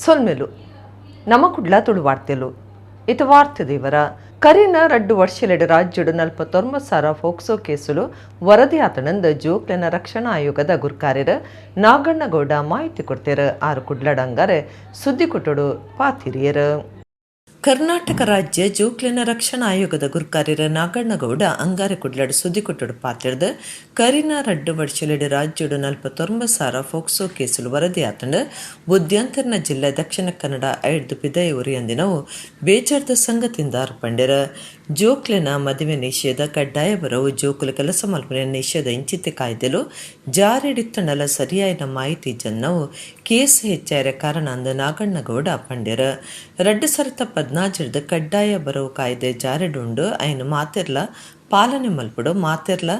ಸೊಲ್ಮೆಲು ನಮ ಕುಡ್ಲ ತುಳು ವಾರ್ತೆಲು. ಇತ್ತೆ ವಾರ್ತೆ ದೇವರ. ಕರಿನ 2 ವರ್ಷಲೆಡ್ ರಾಜ್ಯಡ್ 49,000 ಫೋಕ್ಸೋ ಕೇಸುಲು ವರದಿ ಆತಣಂದ್ ಜೋಕ್ಲೆನ ರಕ್ಷಣಾ ಆಯೋಗದ ಗುರ್ಕಾರ್ಯರು ನಾಗಣ್ಣಗೌಡ ಮಾಹಿತಿ ಕೊಡ್ತೇರು. ಆರು ಕುಡ್ಲಡಂಗಾರೆ ಸುದ್ದಿ ಕೊಟ್ಟಡು ಪಾತಿರಿಯರು. ಕರ್ನಾಟಕ ರಾಜ್ಯ ಜೋಕ್ಲೆನ ರಕ್ಷಣಾ ಆಯೋಗದ ಗುರ್ಕಾರ್ಯರ ನಾಗಣ್ಣಗೌಡ ಅಂಗಾರೆ ಕುಡ್ಲಡ್ ಸುದ್ದಿ ಕೊಟ್ಟಡು ಪಾತಿರ್ದು, ಕರಿನ 2 ವರ್ಷಲೆಡ್ ರಾಜ್ಯಡ್ 49,000 ಫೋಕ್ಸೋ ಕೇಸುಲು ವರದಿ ಆತಂಡ್. ಬುದ್ಯಾಂತರ್ನ ಜಿಲ್ಲೆ ದಕ್ಷಿಣ ಕನ್ನಡ ಐಡ್ದು ಪಿದಯಿ ಉರಿಯಂದಿನವು ಬೇಜಾರ್ದ ಸಂಗತಿಂದ ಪಂಡೆರ. ಜೋಕ್ಲೆನ ಮದುವೆ ನಿಷೇಧ, ಕಡ್ಡಾಯ ಬರವು, ಜೋಕುಲು ಕೆಲಸ ಮಲ್ಪುನ ನಿಷೇಧ ಇಂಚಿತ್ತಿ ಕಾಯ್ದೆಲು ಜಾರಿಡಿತ್ತಂಡಲ ಸರಿಯಾಯಿನ ಮಾಹಿತಿ ಜನ್ನವು ಕೇಸ್ ಹೆಚ್ಚಾಯರೆ ಕಾರಣ ಅಂದ್ ನಾಗಣ್ಣಗೌಡ ಪಂಡೆರ. 2016ರ್ದು ಕಡ್ಡಾಯ ಬರವು ಕಾಯ್ದೆ ಜಾರಿಡುಂಡು. ಐನ್ ಮಾತೆರ್ಲ ಪಾಲನೆ ಮಲ್ಪುಡು, ಮಾತೆರ್ಲ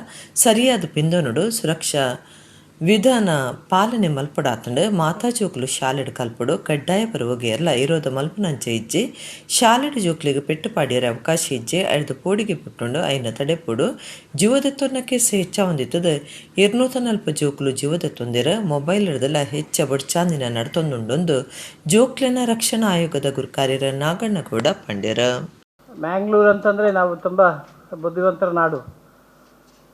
ಸರಿಯಾದ ಪಿಂದೊನುಡು, ಸುರಕ್ಷಾ ವಿಧಾನ ಪಾಲನೆ ಮಲ್ಪಡಾತಂಡು. ಮಾತಾ ಜೋಕುಲು ಶಾಲೆಡ್ ಕಲ್ಪುಡು. ಕಡ್ಡಾಯ ಬರವುಗು ಏರ್ಲ ಇರೋದ ಮಲ್ಪುನಂಚ ಇಜ್ಜಿ. ಶಾಲೆಡ್ ಜೋಕ್ಲೆಗ್ ಪೆಟ್ಟು ಪಾಡಿಯರೆ ಅವಕಾಶ ಇಜ್ಜಿ. ಐಡ್ದ್ ಪೋಡಿಗೆ ಪುಟ್ಟುಂಡು, ಐನ ತಡೆಪುಡು. ಜೀವದೆತ್ತೊನ್ನ ಕೇಸ್ ಹೆಚ್ಚಾವೊಂದಿತ್ತದು. 240 ಜೋಕುಲು ಜೀವದೆತ್ತೊಂದೆರ್. ಮೊಬೈಲ್ ರ್ದಲ ಹೆಚ್ಚ ಬೊಡ್ಚಾಂದಿನ ನಡತೊಂದುಂಡೊಂದು ಜೋಕ್ಲೆನ ರಕ್ಷಣಾ ಆಯೋಗದ ಗುರ್ಕಾರ್ಯರ ನಾಗಣ್ಣಗೌಡ ಪಂಡೆರ್. ಮ್ಯಾಂಗ್ಳೂರ್ ಅಂತಂದರೆ ನಾವು ತುಂಬ ಬುದ್ಧಿವಂತರ ನಾಡು,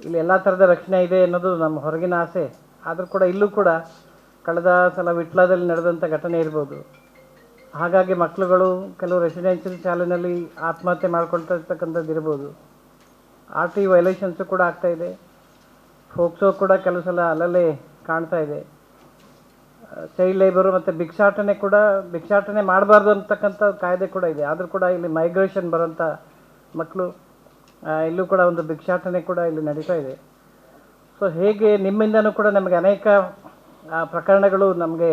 ಇಲ್ಲಿ ಎಲ್ಲ ಥರದ ರಕ್ಷಣೆ ಇದೆ ಅನ್ನೋದು ನಮ್ಮ ಹೊರಗಿನ ಆಸೆ. ಆದರೂ ಕೂಡ ಇಲ್ಲೂ ಕೂಡ ಕಳೆದ ಸಲ ವಿಟ್ಲಾದಲ್ಲಿ ನಡೆದಂಥ ಘಟನೆ ಇರ್ಬೋದು. ಹಾಗಾಗಿ ಮಕ್ಕಳುಗಳು ಕೆಲವು ರೆಸಿಡೆನ್ಷಿಯಲ್ ಶಾಲೆಯಲ್ಲಿ ಆತ್ಮಹತ್ಯೆ ಮಾಡ್ಕೊಳ್ತಾ ಇರ್ತಕ್ಕಂಥದ್ದು ಇರ್ಬೋದು. ಆರ್‌ಟಿಇ ವೈಲೇಷನ್ಸು ಕೂಡ ಆಗ್ತಾಯಿದೆ. ಫೋಕ್ಸೋ ಕೂಡ ಕೆಲವು ಸಲ ಅಲ್ಲಲ್ಲೇ ಕಾಣ್ತಾ ಇದೆ. ಚೈಲ್ಡ್ ಲೇಬರು ಮತ್ತು ಭಿಕ್ಷಾಟನೆ ಕೂಡ, ಭಿಕ್ಷಾಟನೆ ಮಾಡಬಾರ್ದು ಅಂತಕ್ಕಂಥ ಕಾಯ್ದೆ ಕೂಡ ಇದೆ. ಆದರೂ ಕೂಡ ಇಲ್ಲಿ ಮೈಗ್ರೇಷನ್ ಬರೋಂಥ ಮಕ್ಕಳು ಇಲ್ಲೂ ಕೂಡ ಒಂದು ಭಿಕ್ಷಾಟನೆ ಕೂಡ ಇಲ್ಲಿ ನಡೀತಾ ಇದೆ. ಸೊ ಹೇಗೆ ನಿಮ್ಮಿಂದನೂ ಕೂಡ ನಮಗೆ ಅನೇಕ ಪ್ರಕರಣಗಳು ನಮಗೆ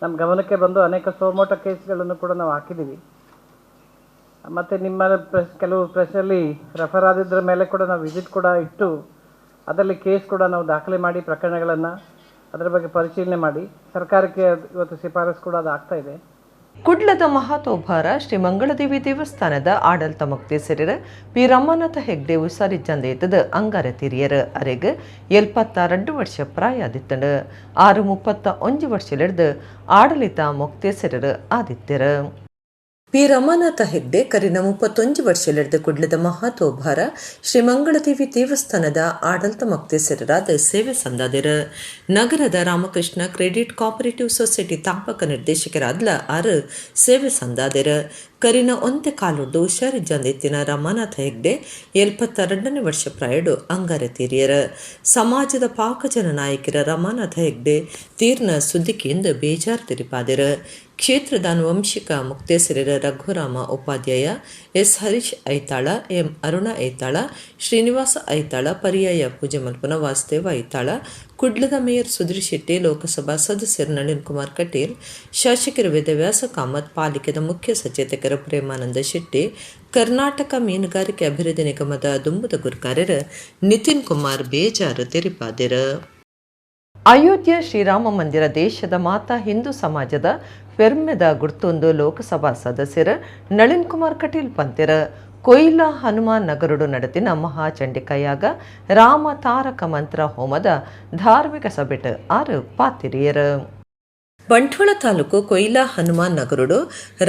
ನಮ್ಮ ಗಮನಕ್ಕೆ ಬಂದು ಅನೇಕ ಸುಮೋಟೋ ಕೇಸ್ಗಳನ್ನು ಕೂಡ ನಾವು ಹಾಕಿದ್ದೀವಿ. ಮತ್ತು ನಿಮ್ಮ ಪ್ರೆಸ್, ಕೆಲವು ಪ್ರೆಸ್ಸಲ್ಲಿ ರೆಫರ್ ಆದಿದ್ದರ ಮೇಲೆ ಕೂಡ ನಾವು ವಿಸಿಟ್ ಕೂಡ ಇಟ್ಟು, ಅದರಲ್ಲಿ ಕೇಸ್ ಕೂಡ ನಾವು ದಾಖಲೆ ಮಾಡಿ, ಪ್ರಕರಣಗಳನ್ನು ಅದರ ಬಗ್ಗೆ ಪರಿಶೀಲನೆ ಮಾಡಿ ಸರ್ಕಾರಕ್ಕೆ ಇವತ್ತು ಶಿಫಾರಸು ಕೂಡ ಅದು ಆಗ್ತಾ ಇದೆ. ಕುಡ್ಲದ ಮಹಾತೋಭಾರ ಶ್ರೀ ಮಂಗಳದೇವಿ ದೇವಸ್ಥಾನದ ಆಡಳಿತ ಮೊಕ್ತೇಸರರ ಪಿ ರಮಾನಾಥ ಹೆಗ್ಡೆ ಉಸಾರಿಜ್ಜಂದೆ ಇತ್ತದ ಅಂಗಾರ ತೀರಿಯರ್. ಅರೆಗ್ 72 ವರ್ಷ ಪ್ರಾಯ ಆದಿತ್ತಂಡು. ಆರು 31 ವರ್ಷಲಿಡ್ದು ಆಡಳಿತ ಮೊಕ್ತೇಸರರು ಆದಿತ್ಯರು. ಪಿ ರಮಾನಾಥ ಹೆಗ್ಡೆ ಕರಿನ 31 ವರ್ಷಲಿಡ್ದು ಕುಡ್ಲದ ಮಹಾತೋಭಾರ ಶ್ರೀ ಮಂಗಳದೇವಿ ದೇವಸ್ಥಾನದ ಆಡಳಿತ ಮೊಕ್ತೇಸರರಾದ ಸೇವೆ ಸಂದಾದಿರು. ನಗರದ ರಾಮಕೃಷ್ಣ ಕ್ರೆಡಿಟ್ ಕೋಆಪರೇಟಿವ್ ಸೊಸೈಟಿ ತಾಪಕ ನಿರ್ದೇಶಕರಾದ್ಲ ಆರು ಸೇವೆ ಸಂದಾದಿರು. ಕರಿನ ಒಂತೆ ಕಾಲೊಡ್ಡು ಹುಷಾರಿಜ್ಜಂದೆತ್ತಿನ ರಮಾನಾಥ ಹೆಗ್ಡೆ 72ನೇ ವರ್ಷ ಪ್ರಾಯಡು ಅಂಗಾರೆ ತೀರಿಯರು. ಸಮಾಜದ ಪಾಕಜನ ನಾಯಕರ ರಮಾನಾಥ ಹೆಗ್ಡೆ ತೀರ್ನ ಸುದ್ದಿಕೆಯಿಂದ ಬೇಜಾರು ತೆರಿಪಾದಿರು. ಕ್ಷೇತ್ರದ ಅನುವಂಶಿಕ ಮುಕ್ತೇಸರರ ರಘುರಾಮ ಉಪಾಧ್ಯಾಯ, ಎಸ್ ಹರೀಶ್ ಐತಾಳ, ಎಂ ಅರುಣ ಐತಾಳ, ಶ್ರೀನಿವಾಸ ಐತಾಳ, ಪರ್ಯಾಯ ಪೂಜೆ ಮಲ್ಪನ ವಾಸುದೇವ ಐತಾಳ, ಕುಡ್ಲದ ಮೇಯರ್ ಸುಧೀರ್ ಶೆಟ್ಟಿ, ಲೋಕಸಭಾ ಸದಸ್ಯರು ನಳಿನ್ ಕುಮಾರ್ ಕಟೀಲ್, ಶಾಸಕರು ವೇದವ್ಯಾಸ ಕಾಮತ್, ಪಾಲಿಕೆದ ಮುಖ್ಯ ಸಚೇತಕರು ಪ್ರೇಮಾನಂದ ಶೆಟ್ಟಿ, ಕರ್ನಾಟಕ ಮೀನುಗಾರಿಕೆ ಅಭಿವೃದ್ಧಿ ನಿಗಮದ ದುಂಬುದ ಗುರ್ಕಾರ್ಯರು ನಿತಿನ್ ಕುಮಾರ್ ಬೇಜಾರು ತೆರಿಪಾದಿರು. ಅಯೋಧ್ಯೆ ಶ್ರೀರಾಮ ಮಂದಿರ ದೇಶದ ಮಾತಾ ಹಿಂದೂ ಸಮಾಜದ ಪೆರ್ಮೆದ ಗುರ್ತೊಂದು ಲೋಕಸಭಾ ಸದಸ್ಯರು ನಳಿನ್ ಕುಮಾರ್ ಕಟೀಲ್ ಪಂತೆರ್. ಕೊಯ್ಲ ಹನುಮಾನ್ ನಗರುಡು ನಡೆತಿನ ಮಹಾಚಂಡಿಕಾಯಾಗ, ರಾಮ ತಾರಕ ಮಂತ್ರ ಹೋಮದ ಧಾರ್ಮಿಕ ಸಭೆಟ್ ಆರು ಪಾತಿರಿಯರು. ಬಂಟ್ವಾಳ ತಾಲೂಕು ಕೊಯ್ಲಾ ಹನುಮಾನ್ ನಗರುಡು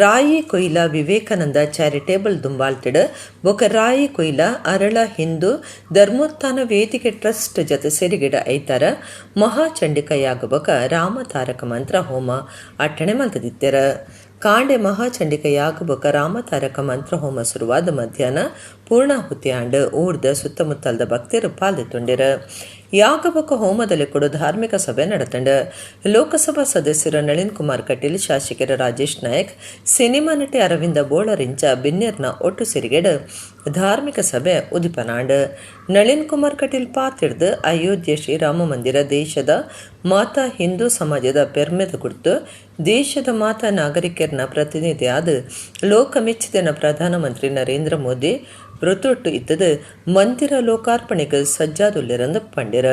ರಾಯಿ ಕೊಯ್ಲಾ ವಿವೇಕಾನಂದ ಚಾರಿಟೇಬಲ್ ದುಂಬಾಳ್ತಿಡ್ ಬೊಕ ರಾಯಿ ಕೊಯ್ಲಾ ಅರಳ ಹಿಂದೂ ಧರ್ಮೋತ್ಥಾನ ವೇದಿಕೆ ಟ್ರಸ್ಟ್ ಜೊತೆ ಸೇರಿಗಿಡ ಐತಾರ ಮಹಾಚಂಡಿಕಾ ಯಾಗ ಬೊಕ ರಾಮ ತಾರಕ ಮಂತ್ರ ಹೋಮ ಅಟ್ಟಣೆ ಮಲ್ತದಿತ್ತೆರ. ಕಾಂಡೆ ಮಹಾಚಂಡಿಕ ಯಾಗ ಬೊಕ ರಾಮತಾರಕ ಮಂತ್ರ ಹೋಮ ಶುರುವಾದ ಮಧ್ಯಾಹ್ನ ಪೂರ್ಣಾಹುತಿ ಆಂಡ್. ಊರ್ದ ಸುತ್ತಮುತ್ತಲದ ಭಕ್ತರು ಪಾಲ್ದೆತ್ತೊಂಡೆರ್. ಯಾಗ ಬೊಕ ಹೋಮದಲ್ಲಿ ಕೂಡ ಧಾರ್ಮಿಕ ಸಭೆ ನಡೆತಂಡ. ಲೋಕಸಭಾ ಸದಸ್ಯರ ನಳಿನ್ ಕುಮಾರ್ ಕಟೀಲ್, ಶಾಸಕರ ರಾಜೇಶ್ ನಾಯಕ್, ಸಿನಿಮಾ ನಟಿ ಅರವಿಂದ ಬೋಳರಿಂಚ ಬಿನ್ನೆರ್ನ ಒಟ್ಟು ಸಿರಿಗೆಡ್ ಧಾರ್ಮಿಕ ಸಭೆ ಉದಿಪನಾಂಡ್. ನಳಿನ್ ಕುಮಾರ್ ಕಟೀಲ್ ಪಾತಿರ್ದು, ಅಯೋಧ್ಯೆ ಶ್ರೀರಾಮ ಮಂದಿರ ದೇಶದ ಮಾತಾ ಹಿಂದೂ ಸಮಾಜದ ಪೆರ್ಮೆದ ಗುರ್ತು. ದೇಶದ ಮಾತಾ ನಾಗರಿಕರನ್ನ ಪ್ರತಿನಿಧಿಯಾದ ಲೋಕ ಮೆಚ್ಚಿದನ ಪ್ರಧಾನಮಂತ್ರಿ ನರೇಂದ್ರ ಮೋದಿ ವೃತ್ತೊಟ್ಟು ಇತ್ತದು ಮಂದಿರ ಲೋಕಾರ್ಪಣೆಗೆ ಸಜ್ಜಾದುಲ್ಲೆರಂದು ಪಂಡಿರ.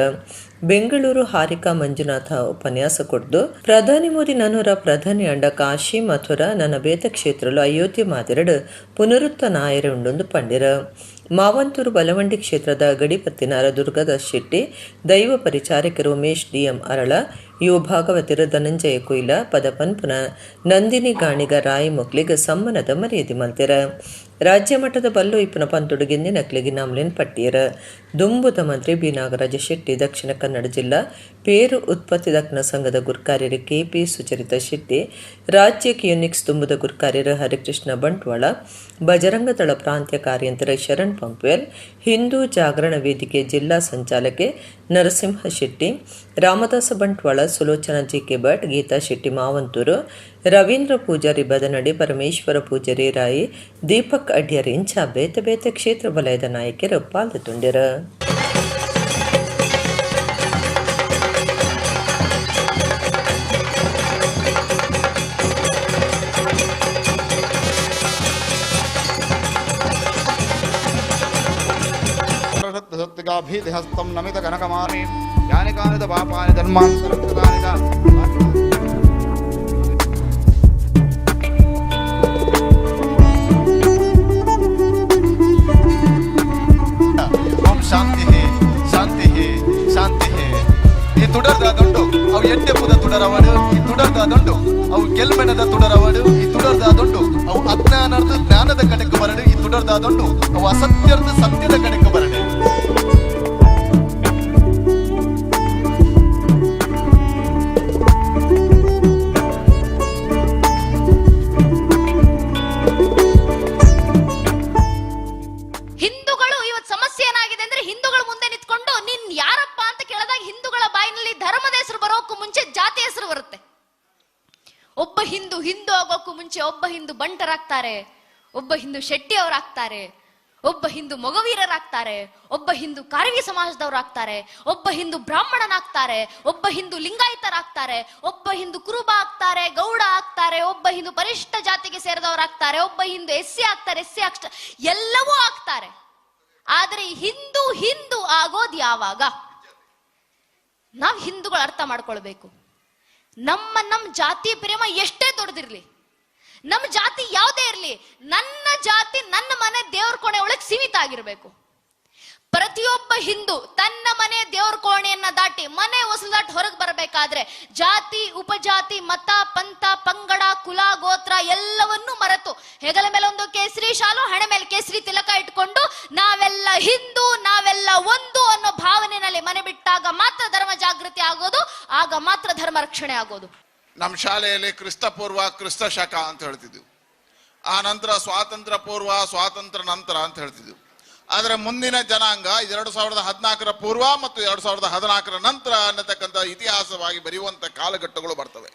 ಬೆಂಗಳೂರು ಹಾರಿಕಾ ಮಂಜುನಾಥ ಉಪನ್ಯಾಸ ಕೊಡ್ದು, ಪ್ರಧಾನಿ ಮೋದಿ ನನೂರ ಪ್ರಧಾನಿ ಅಂಡ ಕಾಶಿ, ಮಥುರಾ ನನ್ನ ಬೇತ ಕ್ಷೇತ್ರಲು ಅಯೋಧ್ಯೆ ಮಾದಿರಡು ಪುನರುತ್ಥಾನ ಆಯರೆ ಉಂಡೊಂದು ಪಂಡಿರ. ಮಾವಂತೂರು ಬಲವಂಡಿ ಕ್ಷೇತ್ರದ ಗಡಿಪತ್ತಿನಾರ ದುರ್ಗದ ಶೆಟ್ಟಿ, ದೈವ ಪರಿಚಾರಕರು ಉಮೇಶ್ ಡಿಎಂ ಅರಳ, ಯುವ ಭಾಗವತರ ಧನಂಜಯ ಕುಯಿಲ, ಪದಪನ್ಪುನ ನಂದಿನಿ ಗಾಣಿಗ ರಾಯಿ ಮೊಕ್ಲಿಗ್ ಸಮ್ಮನದ ಮರ್ಯಾದೆ ಮಲ್ತೆರ್. ರಾಜ್ಯ ಮಟ್ಟದ ಬಲ್ಲು ಇಪ್ಪುನ ಪಂತುಡು ಗೆಂದಿನಕ್ಲೆಗ್ ಇನಾಮುಲೆನ್ ಪಟ್ಟಿಯೆರ್. ದುಂಬುದ ಮಂತ್ರಿ ಬಿ ನಾಗರಾಜ ಶೆಟ್ಟಿ, ದಕ್ಷಿಣ ಕನ್ನಡ ಜಿಲ್ಲಾ ಪೇರು ಉತ್ಪತ್ತಿದಕ್ನ ಸಂಘದ ಗುರ್ಕಾರ್ಯರು ಕೆಪಿ ಸುಚರಿತಾ ಶೆಟ್ಟಿ, ರಾಜ್ಯ ಕಿಯೋನಿಕ್ಸ್ ದುಂಬುದ ಗುರ್ಕಾರ್ಯರು ಹರಿಕೃಷ್ಣ ಬಂಟ್ವಾಳ, ಬಜರಂಗದಳ ಪ್ರಾಂತ್ಯ ಕಾರ್ಯಂತರ ಶರಣ್ ಪಂಪ್ವೆಲ್, ಹಿಂದೂ ಜಾಗರಣ ವೇದಿಕೆ ಜಿಲ್ಲಾ ಸಂಚಾಲಕೆ ನರಸಿಂಹ ಶೆಟ್ಟಿ, ರಾಮದಾಸ ಬಂಟ್ವಾಳ, ಸುಲೋಚನಾ ಜಿಕೆ ಭಟ್, ಗೀತಾ ಶೆಟ್ಟಿ ಮಾವಂತೂರು, ರವೀಂದ್ರ ಪೂಜಾರಿ ಬದನಡಿ, ಪರಮೇಶ್ವರ ಪೂಜಾರಿ ರಾಯಿ, ದೀಪಕ್ ಅಡ್ಯರ್ ಇಂಚ ಬೇತೆ ಬೇತೆ ಕ್ಷೇತ್ರ ವಲಯದ ನಾಯಕರು ಪಾಲ್ಗೊಂಡಿರು. ಸತ್ಯಗಾಭೀತಿಹಸ್తం ನಮಿತ ಕನಕಮಾನಿ ಯಾನಿ ಕಾನಿದ ಪಾಪಾನಿ ಧರ್ಮಾಂತರಂ ಕೃತಾನಿ ಚ. ಓಂ ಶಾಂತಿ ಶಾಂತಿ ಶಾಂತಿ. ಈ ತುಡರ್ದ ದಂಡು ಅವು ಎಡ್ಡೆಪುದ ತುಡರವಡು. ಈ ತುಡರ್ದ ದಂಡು ಅವು ಗೆಲ್ಮೆಣದ ತುಡರವಡು. ಈ ತುಡರ್ದ ದಂಡು ಅವು ಅಜ್ಞಾನರ್ದು ಜ್ಞಾನದ ಕಡೆಗೆ ಬರಡು. ಈ ತುಡರ್ದ ದಂಡು ಅವು ಅಸತ್ಯರ್ದು ಸತ್ಯದ ಕಡೆಗೆ ಬರಡು. ಹಿಂದೂಗಳು ಇವತ್ತು ಸಮಸ್ಯೆ ಏನಾಗಿದೆ ಅಂದ್ರೆ, ಹಿಂದೂಗಳ ಮುಂದೆ ನಿಂತ್ಕೊಂಡು ನೀನ್ ಯಾರಪ್ಪ ಅಂತ ಕೇಳಿದಾಗ ಹಿಂದೂಗಳ ಬಾಯಿನಲ್ಲಿ ಧರ್ಮದ ಹೆಸರು ಬರೋಕ್ಕೂ ಮುಂಚೆ ಜಾತಿ ಹೆಸರು ಬರುತ್ತೆ. ಒಬ್ಬ ಹಿಂದೂ ಹಿಂದೂ ಆಗೋಕ್ಕೂ ಮುಂಚೆ ಒಬ್ಬ ಹಿಂದೂ ಬಂಟರಾಗ್ತಾರೆ, ಒಬ್ಬ ಹಿಂದೂ ಶೆಟ್ಟಿ ಅವರಾಗ್ತಾರೆ, ಒಬ್ಬ ಹಿಂದೂ ಮೊಗವೀರರಾಗ್ತಾರೆ, ಒಬ್ಬ ಹಿಂದೂ ಕಾರ್ವಿ ಸಮಾಜದವರಾಗ್ತಾರೆ, ಒಬ್ಬ ಹಿಂದೂ ಬ್ರಾಹ್ಮಣನಾಗ್ತಾರೆ, ಒಬ್ಬ ಹಿಂದೂ ಲಿಂಗಾಯತರಾಗ್ತಾರೆ, ಒಬ್ಬ ಹಿಂದೂ ಕುರುಬ ಆಗ್ತಾರೆ, ಗೌಡ ಆಗ್ತಾರೆ, ಒಬ್ಬ ಹಿಂದೂ ಪರಿಶಿಷ್ಟ ಜಾತಿಗೆ ಸೇರಿದವರಾಗ್ತಾರೆ, ಒಬ್ಬ ಹಿಂದೂ ಎಸ್ ಸಿ ಆಗ್ತಾರೆ, ಎಸ್ ಸಿ ಆಗ್ತಾರೆ, ಎಲ್ಲವೂ ಆಗ್ತಾರೆ. ಆದ್ರೆ ಹಿಂದೂ ಹಿಂದೂ ಆಗೋದ್ ಯಾವಾಗ? ನಾವ್ ಹಿಂದೂಗಳು ಅರ್ಥ ಮಾಡ್ಕೊಳ್ಬೇಕು. ನಮ್ಮ ನಮ್ ಜಾತಿ ಪ್ರೇಮ ಎಷ್ಟೇ ದೊಡ್ಡದಿರ್ಲಿ, ನಮ್ಮ ಜಾತಿ ಯಾವುದೇ ಇರ್ಲಿ, ನನ್ನ ಜಾತಿ ನನ್ನ ಮನೆ ದೇವ್ರ ಕೋಣೆ ಒಳಗೆ ಸೀಮಿತ ಆಗಿರ್ಬೇಕು. ಪ್ರತಿಯೊಬ್ಬ ಹಿಂದೂ ತನ್ನ ಮನೆ ದೇವ್ರ ಕೋಣೆಯನ್ನ ದಾಟಿ ಮನೆ ಹೊಸಲು ದಾಟಿ ಹೊರಗೆ ಬರಬೇಕಾದ್ರೆ ಜಾತಿ, ಉಪಜಾತಿ, ಮತ, ಪಂಥ, ಪಂಗಡ, ಕುಲ, ಗೋತ್ರ ಎಲ್ಲವನ್ನೂ ಮರೆತು ಹೆಗಲ ಮೇಲೆ ಒಂದು ಕೇಸರಿ ಶಾಲು, ಹಣೆ ಮೇಲೆ ಕೇಸರಿ ತಿಲಕ ಇಟ್ಕೊಂಡು ನಾವೆಲ್ಲ ಹಿಂದೂ, ನಾವೆಲ್ಲ ಒಂದು ಅನ್ನೋ ಭಾವನೆಯಲ್ಲಿ ಮನೆ ಬಿಟ್ಟಾಗ ಮಾತ್ರ ಧರ್ಮ ಜಾಗೃತಿ ಆಗೋದು, ಆಗ ಮಾತ್ರ ಧರ್ಮ ರಕ್ಷಣೆ ಆಗೋದು. ನಮ್ಮ ಶಾಲೆಯಲ್ಲಿ ಕ್ರಿಸ್ತ ಪೂರ್ವ, ಕ್ರಿಸ್ತ ಶಕ ಅಂತ ಹೇಳ್ತಿದ್ವು. ಆ ನಂತರ ಸ್ವಾತಂತ್ರ್ಯ ಪೂರ್ವ, ಸ್ವಾತಂತ್ರ್ಯ ನಂತರ ಅಂತ ಹೇಳ್ತಿದ್ವು. ಆದರೆ ಮುಂದಿನ ಜನಾಂಗ 2014ರ ಪೂರ್ವ ಮತ್ತು 2014ರ ನಂತರ ಅನ್ನತಕ್ಕಂಥ ಇತಿಹಾಸವಾಗಿ ಬರೆಯುವಂಥ ಕಾಲಘಟ್ಟಗಳು ಬರ್ತವೆ.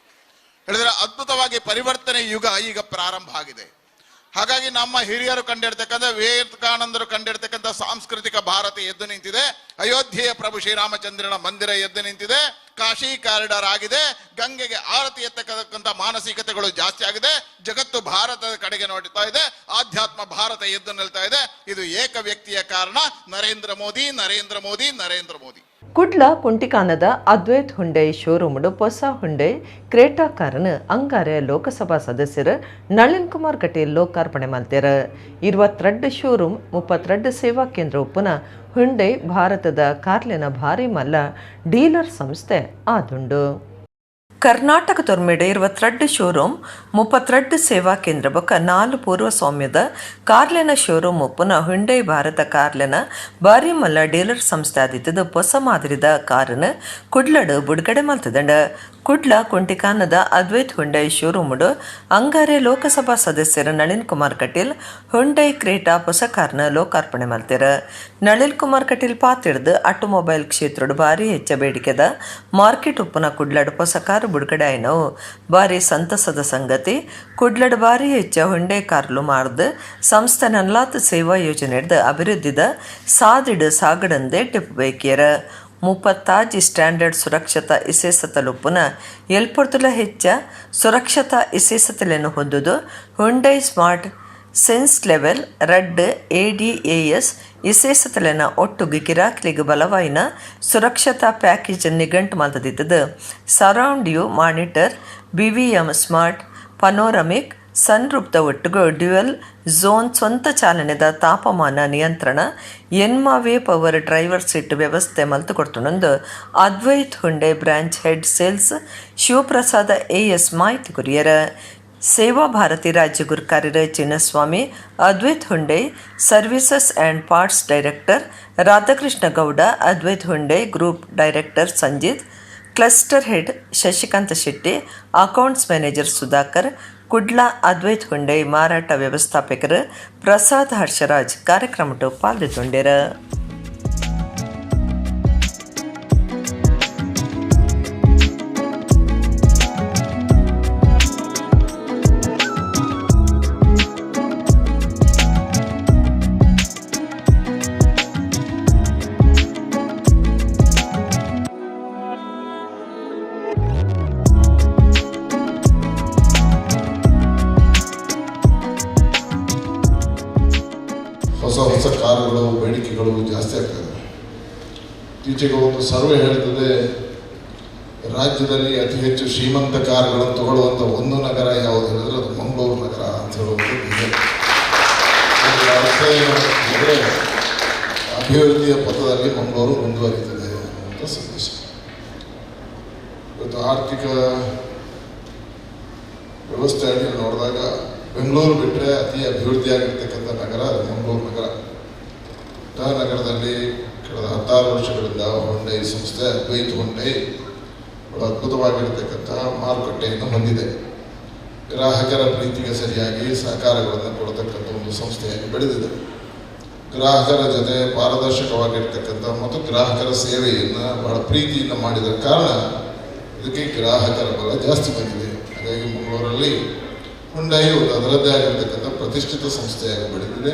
ಹೇಳಿದ್ರೆ ಅದ್ಭುತವಾಗಿ ಪರಿವರ್ತನೆ ಯುಗ ಈಗ ಪ್ರಾರಂಭ ಆಗಿದೆ. ಹಾಗಾಗಿ ನಮ್ಮ ಹಿರಿಯರು ಕಂಡಿರ್ತಕ್ಕಂಥ, ವಿವೇಕಾನಂದರು ಕಂಡಿರ್ತಕ್ಕಂಥ ಸಾಂಸ್ಕೃತಿಕ ಭಾರತ ಎದ್ದು ನಿಂತಿದೆ. ಅಯೋಧ್ಯೆಯ ಪ್ರಭು ಶ್ರೀರಾಮಚಂದ್ರನ ಮಂದಿರ ಎದ್ದು ನಿಂತಿದೆ. ಕಾಶಿ ಕಾರಿಡಾರ್ ಆಗಿದೆ. ಗಂಗೆಗೆ ಆರತಿ ಎತ್ತಕ್ಕಂಥ ಮಾನಸಿಕತೆಗಳು ಜಾಸ್ತಿ ಆಗಿದೆ. ಜಗತ್ತು ಭಾರತದ ಕಡೆಗೆ ನೋಡ್ತಾ ಇದೆ. ಆಧ್ಯಾತ್ಮ ಭಾರತ ಎದ್ದು ನಿಲ್ತಾ ಇದೆ. ಇದು ಏಕ ವ್ಯಕ್ತಿಯ ಕಾರಣ, ನರೇಂದ್ರ ಮೋದಿ, ನರೇಂದ್ರ ಮೋದಿ, ನರೇಂದ್ರ ಮೋದಿ. ಕುಡ್ಲ ಕುಂಟಿಕಾನದ ಅದ್ವೈತ್ ಹುಂಡೈ ಶೋರೂಮ್ಡು ಹೊಸ ಹುಂಡೈ ಕ್ರೇಟಾ ಕಾರನ್ ಅಂಗಾರೆ ಲೋಕಸಭಾ ಸದಸ್ಯರು ನಳಿನ್ ಕುಮಾರ್ ಕಟೀಲ್ ಲೋಕಾರ್ಪಣೆ ಮಲ್ತೆರ್. 22 ಶೋರೂಮ್, 32 ಸೇವಾ ಕೇಂದ್ರ ಉಪ್ಪುನ ಹುಂಡೈ ಭಾರತದ ಕಾರ್ಲಿನ ಭಾರಿ ಮಲ್ಲ ಡೀಲರ್ ಸಂಸ್ಥೆ ಆದುಂಡು. ಕರ್ನಾಟಕ ತೊರ್ಮೆಡೆ 22 ಶೋರೂಮ್, 32 ಸೇವಾ ಕೇಂದ್ರ ಬೊಕ್ಕ 4 ಪೂರ್ವ ಸ್ವಾಮ್ಯದ ಕಾರ್ಲೆನ ಶೋರೂಮ್ ಉಪ್ಪುನ ಹುಂಡೈ ಭಾರತ ಕಾರ್ಲೆನ ಭಾರಿ ಮಲ್ಲ ಡೀಲರ್ ಸಂಸ್ಥೆ ಆದಿತ್ತದ ಹೊಸ ಮಾದರಿದ ಕಾರನ್ ಕುಡ್ಲಡು ಬುಡುಗಡೆ ಮಲ್ತದಂಡ. ಕುಡ್ಲ ಕುಂಟಿಕಾನದ ಅದ್ವೈತ್ ಹುಂಡೈ ಶೋರೂಮ್ಡು ಅಂಗಾರೆ ಲೋಕಸಭಾ ಸದಸ್ಯರ ನಳಿನ್ ಕುಮಾರ್ ಕಟೀಲ್ ಹುಂಡೈ ಕ್ರೇಟಾ ಹೊಸ ಕಾರ್ನ ಲೋಕಾರ್ಪಣೆ ಮಲ್ತೆರ್. ನಳಿನ್ ಕುಮಾರ್ ಕಟೀಲ್ ಪಾತಿಡ್ದು ಆಟೋಮೊಬೈಲ್ ಕ್ಷೇತ್ರಡು ಭಾರಿ ಹೆಚ್ಚ ಬೇಡಿಕೆದ ಮಾರ್ಕೆಟ್ ಉಪ್ಪುನ ಕುಡ್ಲಡ್ ಹೊಸ ಕಾರು ಬುಡುಗಡೆ ಆಯ್ನವು ಭಾರಿ ಸಂತಸದ ಸಂಗತಿ. ಕುಡ್ಲಡ್ ಭಾರಿ ಹೆಚ್ಚ ಹುಂಡೈ ಕಾರ್ಲು ಮಾರ್ದು ಸಂಸ್ಥೆ ನನ್ಲಾತ್ ಸೇವಾ ಯೋಜನೆ ಅಭಿವೃದ್ಧಿದ ಸಾದಿಡು ಸಾಗಡಂದೆ ಟಿಪ್ ಬೇಕಿಯರ. 36 ಸ್ಟ್ಯಾಂಡರ್ಡ್ ಸುರಕ್ಷತಾ ಇಸೇಸತಲುಪ್ಪುನ ಎಲ್ಪೊರ್ತುಲ ಹೆಚ್ಚ ಸುರಕ್ಷತಾ ಇಸೇಸತಲೆಯನ್ನು ಹೊಂದುದು Hyundai smart sense level 2 ADAS ಇಸೇಸತಲೆನ ಒಟ್ಟುಗು ಗಿರಾಕ್ಲಿಗ್ ಬಲವಾಯಿನ ಸುರಕ್ಷತಾ ಪ್ಯಾಕೇಜ್ ನಿಘಂಟು ಮಲ್ತದಿತ್ತದು. Surround view monitor, BVM smart Panoramic ಸನ್ರೂಪ್ದ ಒಟ್ಟುಗು ಡ್ಯುಯಲ್ ಝೋನ್ ಸ್ವಂತ ಚಾಲನೆದ ತಾಪಮಾನ ನಿಯಂತ್ರಣ, ಎನ್ಮಾವೇ power driver seat ವ್ಯವಸ್ಥೆ ಮಲ್ತು ಕೊರ್ತುಂಡು. Advait Hyundai branch head sales Shivaprasad AS ಮಾಹಿತಿ ಕೊರಿಯರ್. ಸೇವಾ ಭಾರತಿ ರಾಜ್ಯ ಗುರುಕಾರ್ಯರ Chinnaswamy, Advait Hyundai services and parts director Radhakrishna Gowda, Advait Hyundai group director Sanjith, cluster head Shashikant Shetty, accounts manager Sudhakar, Kudla Advait Hyundai ಮಾರಾಟ ವ್ಯವಸ್ಥಾಪಕರು ಪ್ರಸಾದ್ ಹರ್ಷರಾಜ್ ಕಾರ್ಯಕ್ರಮಟ್ಟು ಪಾಲ್ಗೊಂಡಿರ. ಹೊಸ ಹೊಸ ಕಾರುಗಳು ಬೇಡಿಕೆಗಳು ಜಾಸ್ತಿ ಆಗ್ತದೆ. ಇತ್ತೀಚೆಗೆ ಒಂದು ಸರ್ವೆ ಹೇಳ್ತದೆ, ರಾಜ್ಯದಲ್ಲಿ ಅತಿ ಹೆಚ್ಚು ಶ್ರೀಮಂತ ಕಾರುಗಳನ್ನು ತಗೊಳ್ಳುವಂಥ ಒಂದು ನಗರ ಯಾವುದು ಹೇಳಿದ್ರೆ ಅದು ಮಂಗಳೂರು ನಗರ ಅಂತ ಹೇಳುವಂಥದ್ದು ಇದೆ. ಅದರ ಅರ್ಥ ಏನು ಅಂದರೆ, ಅಭಿವೃದ್ಧಿಯ ಪಥದಲ್ಲಿ ಮಂಗಳೂರು ಮುಂದುವರಿತದೆ ಅನ್ನುವಂಥ ಸಂದೇಶ. ಇವತ್ತು ಆರ್ಥಿಕ ವ್ಯವಸ್ಥೆ ಅಡಿಯಲ್ಲಿ ನೋಡಿದಾಗ ಬೆಂಗಳೂರು ಬಿಟ್ಟರೆ ಅತಿ ಅಭಿವೃದ್ಧಿಯಾಗಿರ್ತಕ್ಕಂಥ ನಗರ ಅದು ಮಂಗಳೂರು ನಗರ. ಆ ನಗರದಲ್ಲಿ ಕಳೆದ 16 ವರ್ಷಗಳಿಂದ ಹುಂಡೈ ಸಂಸ್ಥೆ ಅದ್ವೈತ್ ಹುಂಡೈ ಬಹಳ ಅದ್ಭುತವಾಗಿರ್ತಕ್ಕಂಥ ಮಾರುಕಟ್ಟೆಯನ್ನು ಹೊಂದಿದೆ. ಗ್ರಾಹಕರ ಪ್ರೀತಿಗೆ ಸರಿಯಾಗಿ ಸಹಕಾರಗಳನ್ನು ಕೊಡತಕ್ಕಂಥ ಒಂದು ಸಂಸ್ಥೆಯಾಗಿ ಬೆಳೆದಿದೆ. ಗ್ರಾಹಕರ ಜೊತೆ ಪಾರದರ್ಶಕವಾಗಿರ್ತಕ್ಕಂಥ ಮತ್ತು ಗ್ರಾಹಕರ ಸೇವೆಯನ್ನು ಬಹಳ ಪ್ರೀತಿಯಿಂದ ಮಾಡಿದ ಕಾರಣ ಇದಕ್ಕೆ ಗ್ರಾಹಕರ ಬಲ ಜಾಸ್ತಿ ಬಂದಿದೆ. ಹಾಗಾಗಿ ಮಂಗಳೂರಲ್ಲಿ ಹುಂಡೈ ಒಂದು ಅದರದ್ದೇ ಆಗಿರ್ತಕ್ಕಂಥ ಪ್ರತಿಷ್ಠಿತ ಸಂಸ್ಥೆಯಾಗಿ ಬೆಳೆದಿದೆ.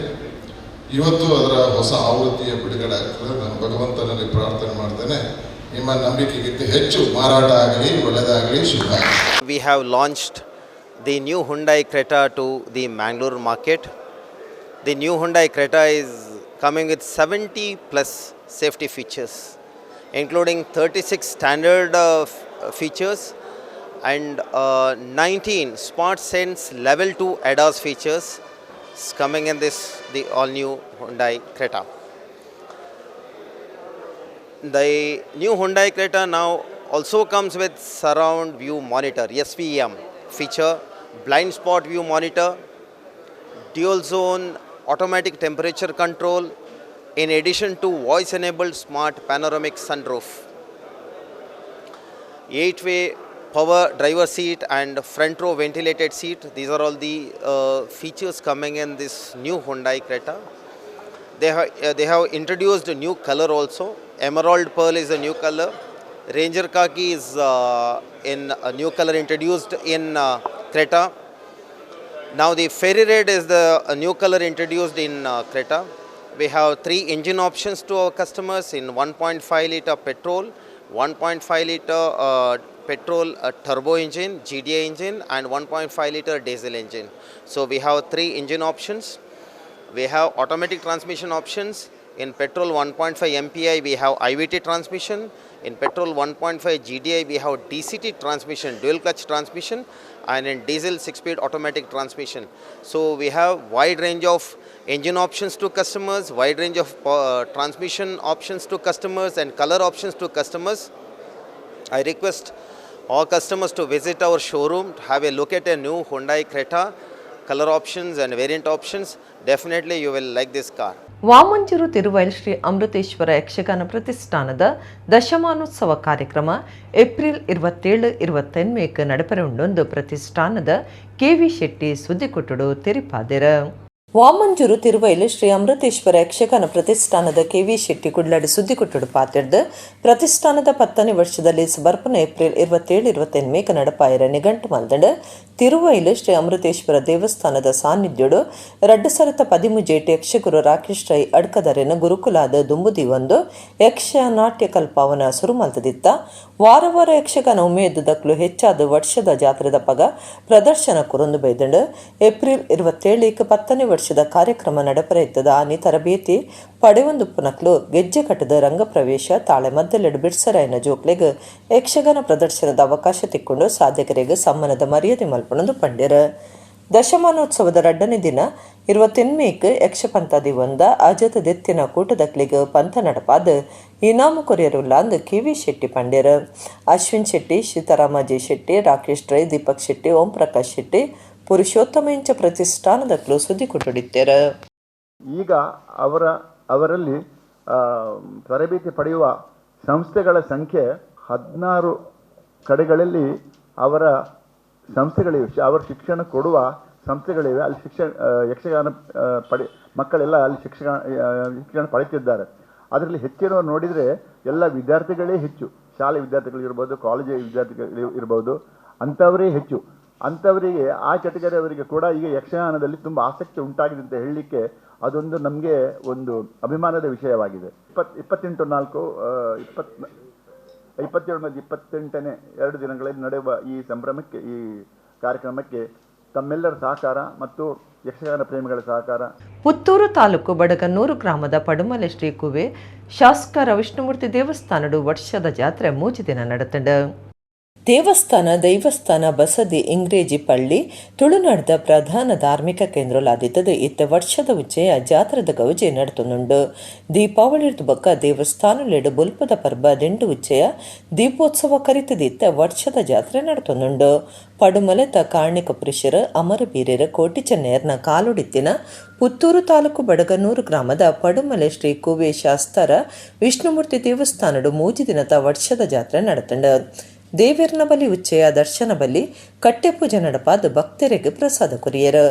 ಇವತ್ತು ಅದರ ಹೊಸ ಆವೃತ್ತಿಯ ಬಿಡುಗಡೆ ಆಗ್ತದೆ. ನಾನು ಭಗವಂತನಲ್ಲಿ ಪ್ರಾರ್ಥನೆ ಮಾಡ್ತೇನೆ, ನಿಮ್ಮ ನಂಬಿಕೆಗಿಂತ ಹೆಚ್ಚು ಮಾರಾಟ ಆಗಲಿ, ಒಳ್ಳೆಯದಾಗಲಿ, ಶುಭ ಆಗಲಿ. We have launched the new Hyundai Creta to the Mangalore market. The new Hyundai Creta is coming with 70 plus safety features, including 36 standard features and 19 Smart Sense Level 2 ADAS features is coming in this the all new Hyundai Creta. The new Hyundai Creta now also comes with surround view monitor SVM feature, blind spot view monitor, dual zone automatic temperature control, in addition to voice enabled smart panoramic sunroof, 8-way power driver seat and front row ventilated seat. These are all the features coming in this new Hyundai Creta. They have introduced a new color also. Emerald Pearl is a new color. Ranger Khaki is in a new color introduced in Creta. Now the Fairy Red is the a new color introduced in Creta. We have three engine options to our customers in 1.5 liter petrol, 1.5 liter petrol turbo engine, GDI engine, and 1.5 liter diesel engine. So we have three engine options. We have automatic transmission options. In petrol 1.5 MPI, we have IVT transmission. In petrol 1.5 GDI, we have DCT transmission, dual clutch transmission, and in diesel 6-speed automatic transmission. So we have wide range of engine options to customers, wide range of transmission options to customers, and color options to customers. I request all customers to visit our showroom, to have a look at a new Hyundai Creta, color options and variant options. Definitely you will like this car. Vamanjoor Thiruvail Shri Amruteshwara Yakshagana ಪ್ರತಿಷ್ಠಾನದ ದಶಮಾನೋತ್ಸವ ಕಾರ್ಯಕ್ರಮ April 27, 28ಕ್ಕೆ ನಡಪರೆ ಉಂಡೊಂದು ಪ್ರತಿಷ್ಠಾನದ KV Shetty ಸುದ್ದಿಕೊಟ್ಟುಡು ತೆರಿಪಾದೆರ. Vamanjoor ತಿರುವೈಲ್ Shri Amruteshwara Yakshagana ಪ್ರತಿಷ್ಠಾನದ KV Shetty Kudladi ಸುದ್ದಿಕೊಟ್ಟುಡು ಪಾತಿರ್ದು, ಪ್ರತಿಷ್ಠಾನದ 10ನೇ ವರ್ಷದಲ್ಲಿ ಬರ್ಪನ ಏಪ್ರಿಲ್ 27, 28ಮೇಕ ನಡಪಾಯರ ನಿಘಂಟು ಮಲ್ದಂಡ್. ತಿರುವೈಲು ಶ್ರೀ ಅಮೃತೇಶ್ವರ ದೇವಸ್ಥಾನದ ಸಾನ್ನಿಧ್ಯೋಡು 2013 ಜೇಟಿ ಯಕ್ಷಗುರು ರಾಕೇಶ್ ರೈ ಅಡ್ಕದರೆನ ಗುರುಕುಲಾದ ದುಂಬುದಿ ಒಂದು ಯಕ್ಷ ನಾಟ್ಯ ಕಲ್ಪಾವನ ಸುರು ಮಲ್ತದಿತ್ತ. ವಾರ ವಾರ ಯಕ್ಷಗಾನ ಉಮೇದು ದಕ್ಲು ಹೆಚ್ಚಾದ ವರ್ಷದ ಜಾತ್ರೆದ ಪಗ ಪ್ರದರ್ಶನ ಕುರೊಂದು ಬೈದಂಡು. ಏಪ್ರಿಲ್ 27ಕ್ಕೆ 10ನೇ ವರ್ಷದ ವರ್ಷದ ಕಾರ್ಯಕ್ರಮ ನಡಪರೆ ಇತ್ತದ. ಆನಿ ತರಬೇತಿ ಪಡೆವೊಂದು ಪುನಕ್ಲು ಗೆಜ್ಜೆ ಕಟ್ಟದ ರಂಗಪ್ರವೇಶ ತಾಳೆ ಮದ್ದಲೆಡು ಬಿಡ್ಸರಾಯನ ಜೋಕ್ಲೆಗ್ ಯಕ್ಷಗಾನ ಪ್ರದರ್ಶನದ ಅವಕಾಶ ತಿಕ್ಕೊಂಡು ಸಾಧಕರಿಗೆ ಸಮ್ಮಾನದ ಮರ್ಯಾದೆ ಮಲ್ಪಣಂದು ಪಂಡ್ಯರು. ದಶಮಾನೋತ್ಸವದ ರಡ್ಡನೇ ದಿನ 28ಮೇಕ್ ಯಕ್ಷಪಂಥಾದಿ ಒಂದ ಅಜತ ದೆತ್ತಿನ ಕೂಟದಕ್ಲಿಗ್ ಪಂಥ ನಡಪಾದ ಇನಾಮು ಕೊರಿಯರುಲ್ಲಾಂದ್ ಕೆ.ವಿ. ಶೆಟ್ಟಿ ಪಂಡ್ಯರು. ಅಶ್ವಿನ್ ಶೆಟ್ಟಿ, ಸೀತಾರಾಮ ಜೆ ಶೆಟ್ಟಿ, ರಾಕೇಶ್ ರೈ, ದೀಪಕ್ ಶೆಟ್ಟಿ, ಓಂ ಪ್ರಕಾಶ್ ಶೆಟ್ಟಿ, ಪುರುಷೋತ್ತಮ ಇಂಚ ಪ್ರತಿಷ್ಠಾನದಕ್ಲು ಸುದ್ದಿ ಕೊಟ್ಟುಡಿತ್ತೇರು. ಈಗ ಅವರಲ್ಲಿ ತರಬೇತಿ ಪಡೆಯುವ ಸಂಸ್ಥೆಗಳ ಸಂಖ್ಯೆ 16 ಕಡೆಗಳಲ್ಲಿ ಅವರ ಸಂಸ್ಥೆಗಳಿವೆ, ಅವರ ಶಿಕ್ಷಣ ಕೊಡುವ ಸಂಸ್ಥೆಗಳಿವೆ. ಅಲ್ಲಿ ಶಿಕ್ಷಣ ಯಕ್ಷಗಾನ ಮಕ್ಕಳೆಲ್ಲ ಅಲ್ಲಿ ಶಿಕ್ಷಣ ಪಡೆಯುತ್ತಿದ್ದಾರೆ. ಅದರಲ್ಲಿ ಹೆಚ್ಚಿನವರು ನೋಡಿದರೆ ಎಲ್ಲ ವಿದ್ಯಾರ್ಥಿಗಳೇ ಹೆಚ್ಚು, ಶಾಲೆ ವಿದ್ಯಾರ್ಥಿಗಳಿರ್ಬೋದು, ಕಾಲೇಜು ವಿದ್ಯಾರ್ಥಿಗಳು ಇರ್ಬೋದು, ಅಂಥವರೇ ಹೆಚ್ಚು. ಅಂಥವರಿಗೆ ಆ ಕೆಟಗರಿಯವರಿಗೆ ಕೂಡ ಈಗ ಯಕ್ಷಗಾನದಲ್ಲಿ ತುಂಬ ಆಸಕ್ತಿ ಉಂಟಾಗಿದೆ ಅಂತ ಹೇಳಲಿಕ್ಕೆ ಅದೊಂದು ನಮಗೆ ಒಂದು ಅಭಿಮಾನದ ವಿಷಯವಾಗಿದೆ. 28, 4, 27 ಮತ್ತು 28ನೇ 2 ದಿನಗಳಲ್ಲಿ ನಡೆಯುವ ಈ ಸಂಭ್ರಮಕ್ಕೆ, ಈ ಕಾರ್ಯಕ್ರಮಕ್ಕೆ ತಮ್ಮೆಲ್ಲರ ಸಹಕಾರ ಮತ್ತು ಯಕ್ಷಗಾನ ಪ್ರೇಮಿಗಳ ಸಹಕಾರ. ಪುತ್ತೂರು ತಾಲೂಕು ಬಡಗನ್ನೂರು ಗ್ರಾಮದ ಪಡುಮಲೆ ಶ್ರೀ ಕುವೆ ಶಾಸಕರ ವಿಷ್ಣುಮೂರ್ತಿ ದೇವಸ್ಥಾನಡು ವರ್ಷದ ಜಾತ್ರೆ 3 ದಿನ ನಡೆತಂಡು. ದೇವಸ್ಥಾನ, ದೈವಸ್ಥಾನ, ಬಸದಿ, ಇಂಗ್ರೇಜಿ ಪಳ್ಳಿ ತುಳುನಾಡದ ಪ್ರಧಾನ ಧಾರ್ಮಿಕ ಕೇಂದ್ರಲಾದಿತ್ತದು. ಇತ್ತ ವರ್ಷದ ಉಚ್ಚಯ ಜಾತ್ರದ ಗೌಜೆ ನಡತುಂಡು. ದೀಪಾವಳಿ ಬೊಕ್ಕ ದೇವಸ್ಥಾನಲೆಡು ಬೊಲ್ಪದ ಪರ್ಬ ದಿಂಡು ಉಚ್ಚಯ ದೀಪೋತ್ಸವ ಕರಿತದಿತ್ತ ವರ್ಷದ ಜಾತ್ರೆ ನಡತುಂಡು. ಪಡುಮಲೆತ ಕಾರ್ಣಿಕ ಪುರುಷರು ಅಮರಬೀರರ ಕೋಟಿ ಚೆನ್ನಯರ್ನ ಕಾಲುಡಿತ್ತಿನ ಪುತ್ತೂರು ತಾಲೂಕು ಬಡಗನೂರು ಗ್ರಾಮದ ಪಡುಮಲೆ ಶ್ರೀ ಕುವೆ ಶಾಸ್ತರ ವಿಷ್ಣುಮೂರ್ತಿ ದೇವಸ್ಥಾನಡು 3 ದಿನದ ವರ್ಷದ ಜಾತ್ರೆ ನಡತಂಡು. ದೇವೆರ್ನ ಬಲಿ ಉಚ್ಚಯ ದರ್ಶನ ಬಲಿ ಕಟ್ಟೆ ಪೂಜೆ ನಡಪಾದ ಭಕ್ತರಿಗೆ ಪ್ರಸಾದ ಕೊರಿಯರು.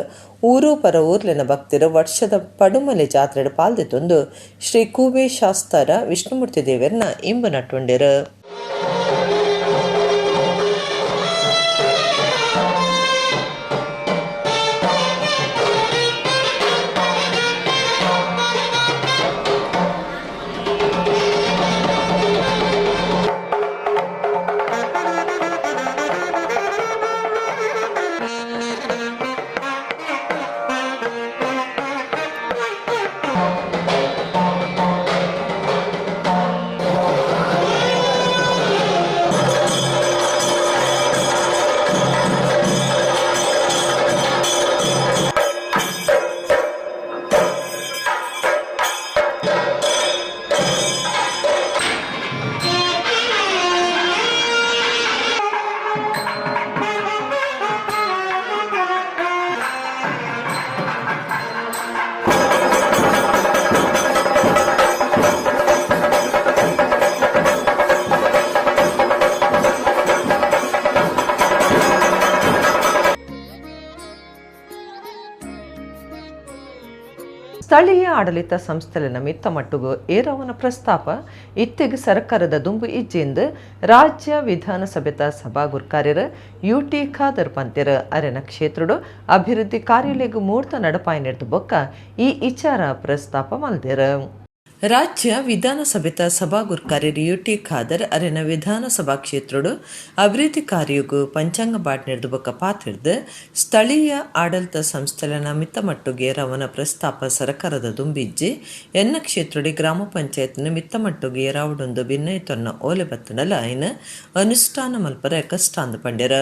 ಊರು ಪರ ಊರ್ಲಿನ ಭಕ್ತರು ವರ್ಷದ ಪಡುಮಲೆ ಜಾತ್ರೆ ಪಾಲ್ದಿತ್ತೊಂದು ಶ್ರೀ ಕೂವೆ ಶಾಸ್ತರ ವಿಷ್ಣುಮೂರ್ತಿ ದೇವರನ್ನ ಇಂಬು ನಟ್ಟುಂಡಿರು. ಸ್ಥಳೀಯ ಆಡಳಿತ ಸಂಸ್ಥೆಲಿನ ಮಿತ್ತ ಮಟ್ಟುಗು ಏರವನ ಪ್ರಸ್ತಾಪ ಇತ್ತೆಗ್ ಸರ್ಕಾರದ ದುಂಬು ಇಜ್ಜೆಂದು ರಾಜ್ಯ ವಿಧಾನಸಭೆತ ಸಭಾಗುರ್ಕಾರ್ಯರು ಯು.ಟಿ. ಖಾದರ್ ಪಂತೆರ್. ಅರೆನ ಕ್ಷೇತ್ರಡು ಅಭಿವೃದ್ಧಿ ಕಾರ್ಯಾಲಯಗ್ ಮೂರ್ತ ನಡಪಾಯಿನೆರ್ದು ಬೊಕ್ಕ ಈ ಇಚಾರ ಪ್ರಸ್ತಾಪ ಮಲ್ದೆರ್. ರಾಜ್ಯ ವಿಧಾನಸಭೆತ ಸಭಾಗುರ್ಕಾರ್ಯರು ಯು.ಟಿ. ಖಾದರ್ ಅರೆನ ವಿಧಾನಸಭಾ ಕ್ಷೇತ್ರಡು ಅಭಿವೃದ್ಧಿ ಕಾರ್ಯಗು ಪಂಚಾಂಗ ಬಾಟ್ನೆರ್ದು ಬೊಕ್ಕ ಪಾತಿರ್ದು ಸ್ಥಳೀಯ ಆಡಳಿತ ಸಂಸ್ಥೆಲನ ಮಿತ್ತ ಮಟ್ಟುಗೆ ರವನ ಪ್ರಸ್ತಾಪ ಸರ್ಕಾರದ ದುಂಬಿಜ್ಜಿ ಎನ್ನ ಕ್ಷೇತ್ರಡಿ ಗ್ರಾಮ ಪಂಚಾಯತ್ನ ಮಿತ್ತ ಮಟ್ಟುಗೆ ರಾವಡೊಂದು ಭಿನ್ನಯತೊನ್ನ ಓಲೆ ಬತ್ತಡಲ ಐನ ಅನುಷ್ಠಾನ ಮಲ್ಪರೆ ಕಷ್ಟಾಂದು ಪಂಡ್ಯರ.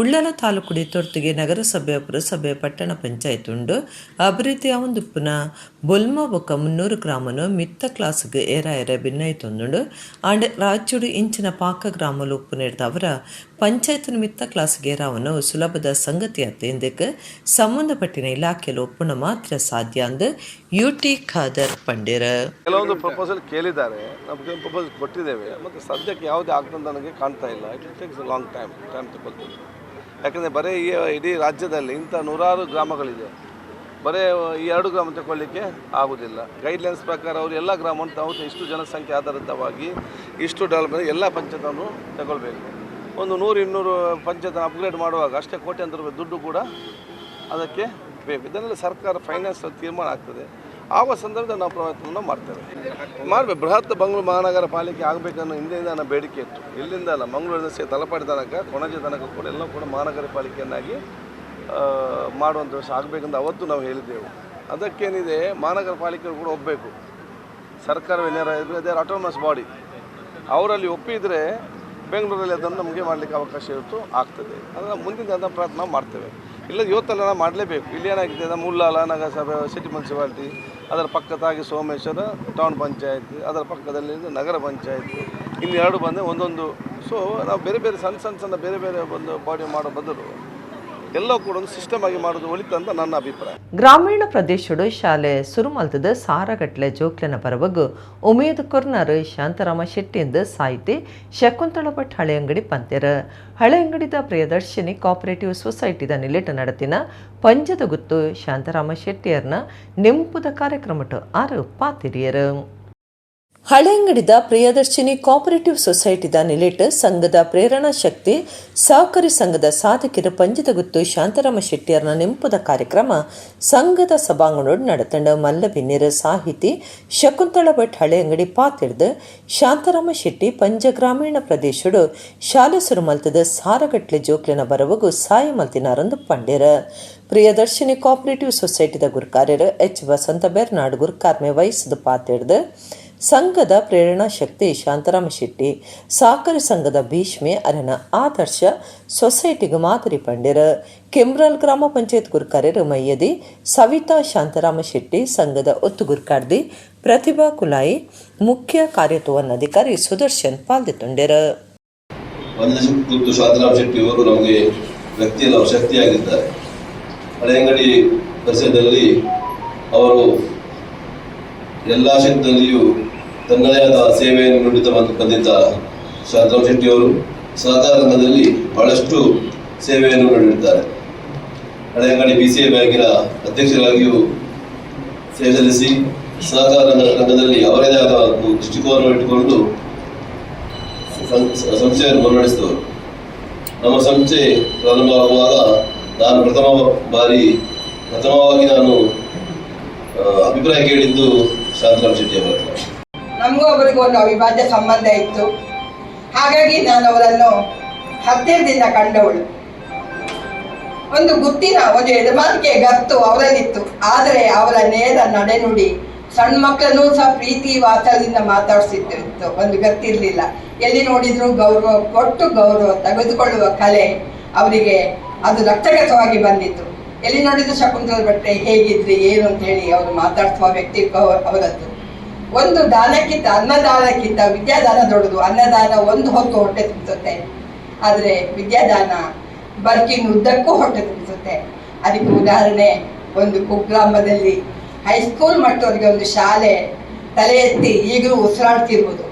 ಉಳ್ಳಲ ತಾಲೂಕುಡಿ ತೊರ್ತಿಗೆ ನಗರಸಭೆ, ಪುರಸಭೆ, ಪಟ್ಟಣ ಪಂಚಾಯತ್ ಉಂಡು. ಅಭಿವೃದ್ಧಿ ಅವಂದುಪ್ಪುನ ಬೊಲ್ಮ ಬೊಕ್ಕ 300 ಗ್ರಾಮನು ಮಿತ್ತ ಕ್ಲಾಸ್ಗೆ ಏರಾಯರ ಭಿನ್ನಯತೊಂದುಂಡು. ಆಂಡ ರಾಜ್ಯಡು ಇಂಚಿನ ಪಾಕ ಗ್ರಾಮಲು ಉಪ್ಪುನೆರ್ದವರ ಪಂಚಾಯತ್ನ ಮಿತ್ತ ಕ್ಲಾಸ್ಗೆ ಏರಾವನು ಸುಲಭದ ಸಂಗತಿ ಅತ್ತೆ. ಸಂಬಂಧಪಟ್ಟಿನ ಇಲಾಖೆಯಲ್ಲಿ ಒಪ್ಪುಣ ಮಾತ್ರ ಸಾಧ್ಯ ಅಂದು ಯು.ಟಿ. ಖಾದರ್ ಪಂಡ್ಯರ. ಕೆಲವೊಂದು ಪ್ರಪೋಸಲ್ ಕೇಳಿದ್ದಾರೆ, ನಾವು ಕೆಲವೊಂದು ಪ್ರಪೋಸಲ್ ಕೊಟ್ಟಿದ್ದೇವೆ. ಮತ್ತು ಸದ್ಯಕ್ಕೆ ಯಾವುದೇ ಆಗ್ತದೆ ನನಗೆ ಕಾಣ್ತಾ ಇಲ್ಲ. It takes long time ತಗೊಳ್ತದೆ. ಯಾಕಂದರೆ ಬರೀ ಈ ಇಡೀ ರಾಜ್ಯದಲ್ಲಿ ಇಂಥ ನೂರಾರು ಗ್ರಾಮಗಳಿದೆ. ಬರೀ ಈ 2 ಗ್ರಾಮ ತಗೊಳ್ಳಿಕ್ಕೆ ಆಗೋದಿಲ್ಲ. ಗೈಡ್ಲೈನ್ಸ್ ಪ್ರಕಾರ ಅವರು ಎಲ್ಲ ಗ್ರಾಮವನ್ನು ತಾವು ಇಷ್ಟು ಜನಸಂಖ್ಯೆ ಆಧಾರಿತವಾಗಿ ಇಷ್ಟು ಡೆವಲಪ್ಮೆಂಟ್ ಎಲ್ಲ ಪಂಚಾಯತನ್ನು ತಗೊಳ್ಬೇಕು. ಒಂದು 100-200 ಪಂಚಾಯತ್ ಅಪ್ಗ್ರೇಡ್ ಮಾಡುವಾಗ ಅಷ್ಟೇ ಕೋಟ್ಯಾಂತರ ರೂಪಾಯಿ ದುಡ್ಡು ಕೂಡ ಅದಕ್ಕೆ ಬೇಕು. ಇದನ್ನೆಲ್ಲ ಸರ್ಕಾರ ಫೈನಾನ್ಸ್ ತೀರ್ಮಾನ ಆಗ್ತದೆ. ಆವ ಸಂದರ್ಭದಲ್ಲಿ ನಾವು ಪ್ರಯತ್ನವನ್ನು ಮಾಡ್ತೇವೆ, ಮಾಡಬೇಕು. ಬೃಹತ್ ಮಂಗಳೂರು ಮಹಾನಗರ ಪಾಲಿಕೆ ಆಗಬೇಕನ್ನೋ ಹಿಂದೆಯಿಂದ ನನ್ನ ಬೇಡಿಕೆ ಇತ್ತು. ಇಲ್ಲಿಂದ ಅಲ್ಲ, ಮಂಗಳೂರಿನ ತಲಪಾಡಿ ತನಕ, ಕೊಣಾಜೆ ತನಕ ಕೂಡ ಎಲ್ಲ ಕೂಡ ಮಹಾನಗರ ಪಾಲಿಕೆಯನ್ನಾಗಿ ಮಾಡುವಂಥ ವರ್ಷ ಆಗಬೇಕಂತ ಅವತ್ತು ನಾವು ಹೇಳಿದ್ದೆವು. ಅದಕ್ಕೇನಿದೆ, ಮಹಾನಗರ ಪಾಲಿಕೆ ಕೂಡ ಒಪ್ಪಬೇಕು. ಸರ್ಕಾರವೇ ನೇರ ಇದ್ದರೆ they are autonomous body, ಅವರಲ್ಲಿ ಒಪ್ಪಿದರೆ ಬೆಂಗಳೂರಲ್ಲಿ ಅದನ್ನು ನಮಗೆ ಮಾಡಲಿಕ್ಕೆ ಅವಕಾಶ ಇರುತ್ತೋ ಆಗ್ತದೆ. ಅದನ್ನು ಮುಂದಿನ ಅದನ್ನು ಪ್ರಯತ್ನ ಮಾಡ್ತೇವೆ. ಇಲ್ಲ ಇವತ್ತೆಲ್ಲ ನಾವು ಮಾಡಲೇಬೇಕು. ಇಲ್ಲಿ ಏನಾಗಿದೆ, ನಮ್ಮ ಉಳ್ಳಾಲ ನಗರಸಭೆ, ಸಿಟಿ ಮುನ್ಸಿಪಾಲಿಟಿ, ಅದರ ಪಕ್ಕದಾಗಿ ಸೋಮೇಶ್ವರ ಟೌನ್ ಪಂಚಾಯತ್, ಅದರ ಪಕ್ಕದಲ್ಲಿ ನಗರ ಪಂಚಾಯತ್, ಇನ್ನು ಎರಡು ಬಂದರೆ ಒಂದೊಂದು. ಸೊ ನಾವು ಬೇರೆ ಬೇರೆ ಸಣ್ಣ ಸಣ್ಣ ಸಣ್ಣ ಬೇರೆ ಬೇರೆ ಒಂದು ಬಾಡಿ ಮಾಡೋ ಬದಲು ಎಲ್ಲ ಕೂಡ ಒಂದು ಸಿಸ್ಟಮ್ ಆಗಿ ಮಾಡೋದು ಒಳಿತು ಅಂತ ನನ್ನ ಅಭಿಪ್ರಾಯ. ಗ್ರಾಮೀಣ ಪ್ರದೇಶಡು ಶಾಲೆ ಸುರುಮಲ್ತದ ಸಾರಗಟ್ಲೆ ಜೋಕ್ಲೆನ ಬರವಗು ಉಮೇದ್ ಕೊರ್ನಾರ್ ಶಾಂತರಾಮ ಶೆಟ್ಟಿಯಿಂದ ಸಾಹಿತಿ ಶಕುಂತಳ ಭಟ್ ಹಳೆಯಂಗಡಿ ಪಂತೆರ. ಹಳೆಯಂಗಡಿದ ಪ್ರಿಯದರ್ಶಿನಿ ಕೋಆಪರೇಟಿವ್ ಸೊಸೈಟಿದ ನಿಲೆಟ ನಡತಿನ ಪಂಜದ ಗುತ್ತು ಶಾಂತರಾಮ ಶೆಟ್ಟಿಯರ್ನ ನೆಂಪುದ ಕಾರ್ಯಕ್ರಮಟ್ಟು ಆರು ಪಾತಿರಿಯರು. ಹಳೆಯಂಗಡಿದ ಪ್ರಿಯದರ್ಶಿನಿ ಕೋಆಪರೇಟಿವ್ ಸೊಸೈಟಿದ ನಿಲೆಟ್ ಸಂಘದ ಪ್ರೇರಣಾ ಶಕ್ತಿ ಸಹಕಾರಿ ಸಂಘದ ಸಾಧಕರ ಪಂಜದ ಗುತ್ತು ಶಾಂತರಾಮ ಶೆಟ್ಟಿಯರ್ನ ನೆಂಪುದ ಕಾರ್ಯಕ್ರಮ ಸಂಘದ ಸಭಾಂಗಣೋಡು ನಡತಂಡ. ಮಲ್ಲಬಿನ್ನಿರ ಸಾಹಿತಿ ಶಕುಂತಳ ಭಟ್ ಹಳೆಯಂಗಡಿ ಪಾತಿಡ್ದು ಶಾಂತರಾಮ ಶೆಟ್ಟಿ ಪಂಜ ಗ್ರಾಮೀಣ ಪ್ರದೇಶಡು ಶಾಲೆ ಸುರುಮಲ್ತದ ಸಾರಗಟ್ಲೆ ಜೋಕ್ಲೆನ ಬರವಗು ಸಾಯ ಮಲ್ತಿನಾರಂದು ಪಂಡೆರ. ಪ್ರಿಯದರ್ಶಿನಿ ಕೋಆಪರೇಟಿವ್ ಸೊಸೈಟಿದ ಗುರುಕಾರ್ಯರು ಎಚ್ ವಸಂತ ಬೆರ್ನಾಡ್ ಗುರುಕಾರ್ಮೆ ವಹಿಸಿದ ಪಾತಿಡ್ದು ಸಂಘದ ಪ್ರೇರಣಾ ಶಕ್ತಿ ಶಾಂತರಾಮ ಶೆಟ್ಟಿ ಸಹಕಾರಿ ಸಂಘದ ಭೀಷ್ಮೆ ಅರನ ಆದರ್ಶ ಸೊಸೈಟಿಗೆ ಮಾದರಿ ಪಂಡಿರ. ಕೆಮ್ರಾಲ್ ಗ್ರಾಮ ಪಂಚಾಯತ್ ಗುರುಕಾರ್ಯರು ಮಯ್ಯದಿ ಸವಿತಾ ಶಾಂತರಾಮ ಶೆಟ್ಟಿ, ಸಂಘದ ಒತ್ತು ಗುರುಕಾರ್ದಿ ಪ್ರತಿಭಾ ಕುಲಾಯಿ, ಮುಖ್ಯ ಕಾರ್ಯತ್ವವನ್ನಧಿಕಾರಿ ಸುದರ್ಶನ್ ಪಾಲ್ದಿತ್ತುಂಡಿರ. ಗುತ್ತು ಶಾಂತರಾಮ ಶೆಟ್ಟಿ ಅವರು ನಮಗೆ ವ್ಯಕ್ತಿಯಲ್ಲ, ಅವರು ಶಕ್ತಿಯಾಗಿದ್ದಾರೆ. ಹಳೆಯಂಗಡಿ ಪರಿಸರದಲ್ಲಿ ಅವರು ಎಲ್ಲ ಕ್ಷೇತ್ರದಲ್ಲಿಯೂ ತನ್ನದೇ ಆದ ಸೇವೆಯನ್ನು ನೀಡುತ್ತಾ ಬಂದಿದ್ದ ಶಾಂತರಾಮ್ ಶೆಟ್ಟಿಯವರು ಸಹಕಾರ ರಂಗದಲ್ಲಿ ಬಹಳಷ್ಟು ಸೇವೆಯನ್ನು ನೀಡಿದ್ದಾರೆ. ಹಳೆಯಂಗಡಿ BCA ಬ್ಯಾಂಕಿನ ಅಧ್ಯಕ್ಷರಾಗಿಯೂ ಸೇವೆ ಸಲ್ಲಿಸಿ ಸಹಕಾರ ರಂಗದಲ್ಲಿ ಅವರದೇ ಆದ ಒಂದು ದೃಷ್ಟಿಕೋನವನ್ನು ಇಟ್ಟುಕೊಂಡು ಸಂಸ್ಥೆಯನ್ನು ಮುನ್ನಡೆಸಿದವರು. ನಮ್ಮ ಸಂಸ್ಥೆ ಪ್ರಾರಂಭವಾಗುವಾಗ ನಾನು ಪ್ರಥಮ ಬಾರಿ ಪ್ರಥಮವಾಗಿ ನಾನು ಅಭಿಪ್ರಾಯ ಕೇಳಿದ್ದು ಶಾಂತರಾಮ್ ಶೆಟ್ಟಿ ಅವರ ಹತ್ರ. ನಮಗೂ ಅವರಿಗೂ ಒಂದು ಅವಿಭಾಜ್ಯ ಸಂಬಂಧ ಇತ್ತು. ಹಾಗಾಗಿ ನಾನು ಅವರನ್ನು ಹತ್ತಿರದಿಂದ ಕಂಡವಳು. ಒಂದು ಗುತ್ತಿನ ಒಂದು ಯಜಮಾನಿಕೆಯ ಗತ್ತು ಅವರಲ್ಲಿತ್ತು. ಆದರೆ ಅವರ ನೇರ ನಡೆನುಡಿ, ಸಣ್ಣ ಮಕ್ಕಳನ್ನೂ ಸಹ ಪ್ರೀತಿ ವಾತ್ಸಲ್ಯದಿಂದ ಮಾತಾಡಿಸಿತ್ತು. ಒಂದು ಗತ್ತಿರಲಿಲ್ಲ. ಎಲ್ಲಿ ನೋಡಿದರೂ ಗೌರವ ಕೊಟ್ಟು ಗೌರವ ತೆಗೆದುಕೊಳ್ಳುವ ಕಲೆ ಅವರಿಗೆ, ಅದು ರಕ್ತಗತವಾಗಿ ಬಂದಿತ್ತು. ಎಲ್ಲಿ ನೋಡಿದ್ರು ಶಕುಂತಲ ಭಟ್ರೆ ಹೇಗಿದ್ರಿ, ಏನು ಅಂತ ಹೇಳಿ ಅವರು ಮಾತಾಡಿಸುವ ವ್ಯಕ್ತಿತ್ವ ಅವರದ್ದು. ಒಂದು ದಾನಕ್ಕಿಂತ, ಅನ್ನದಾನಕ್ಕಿಂತ ವಿದ್ಯಾದಾನ ದೊಡ್ಡದು. ಅನ್ನದಾನ ಒಂದು ಹೊತ್ತು ಹೊಟ್ಟೆ ತುಂಬಿಸುತ್ತೆ, ಆದರೆ ವಿದ್ಯಾದಾನ ಬದುಕಿನ ಉದ್ದಕ್ಕೂ ಹೊಟ್ಟೆ ತುಂಬಿಸುತ್ತೆ. ಅದಕ್ಕೆ ಉದಾಹರಣೆ, ಒಂದು ಕುಗ್ರಾಮದಲ್ಲಿ ಹೈಸ್ಕೂಲ್ ಮಟ್ಟದವರಿಗೆ ಒಂದು ಶಾಲೆ ತಲೆ ಎತ್ತಿ ಈಗಲೂ ಉಸಿರಾಡ್ತಿರ್ಬೋದು.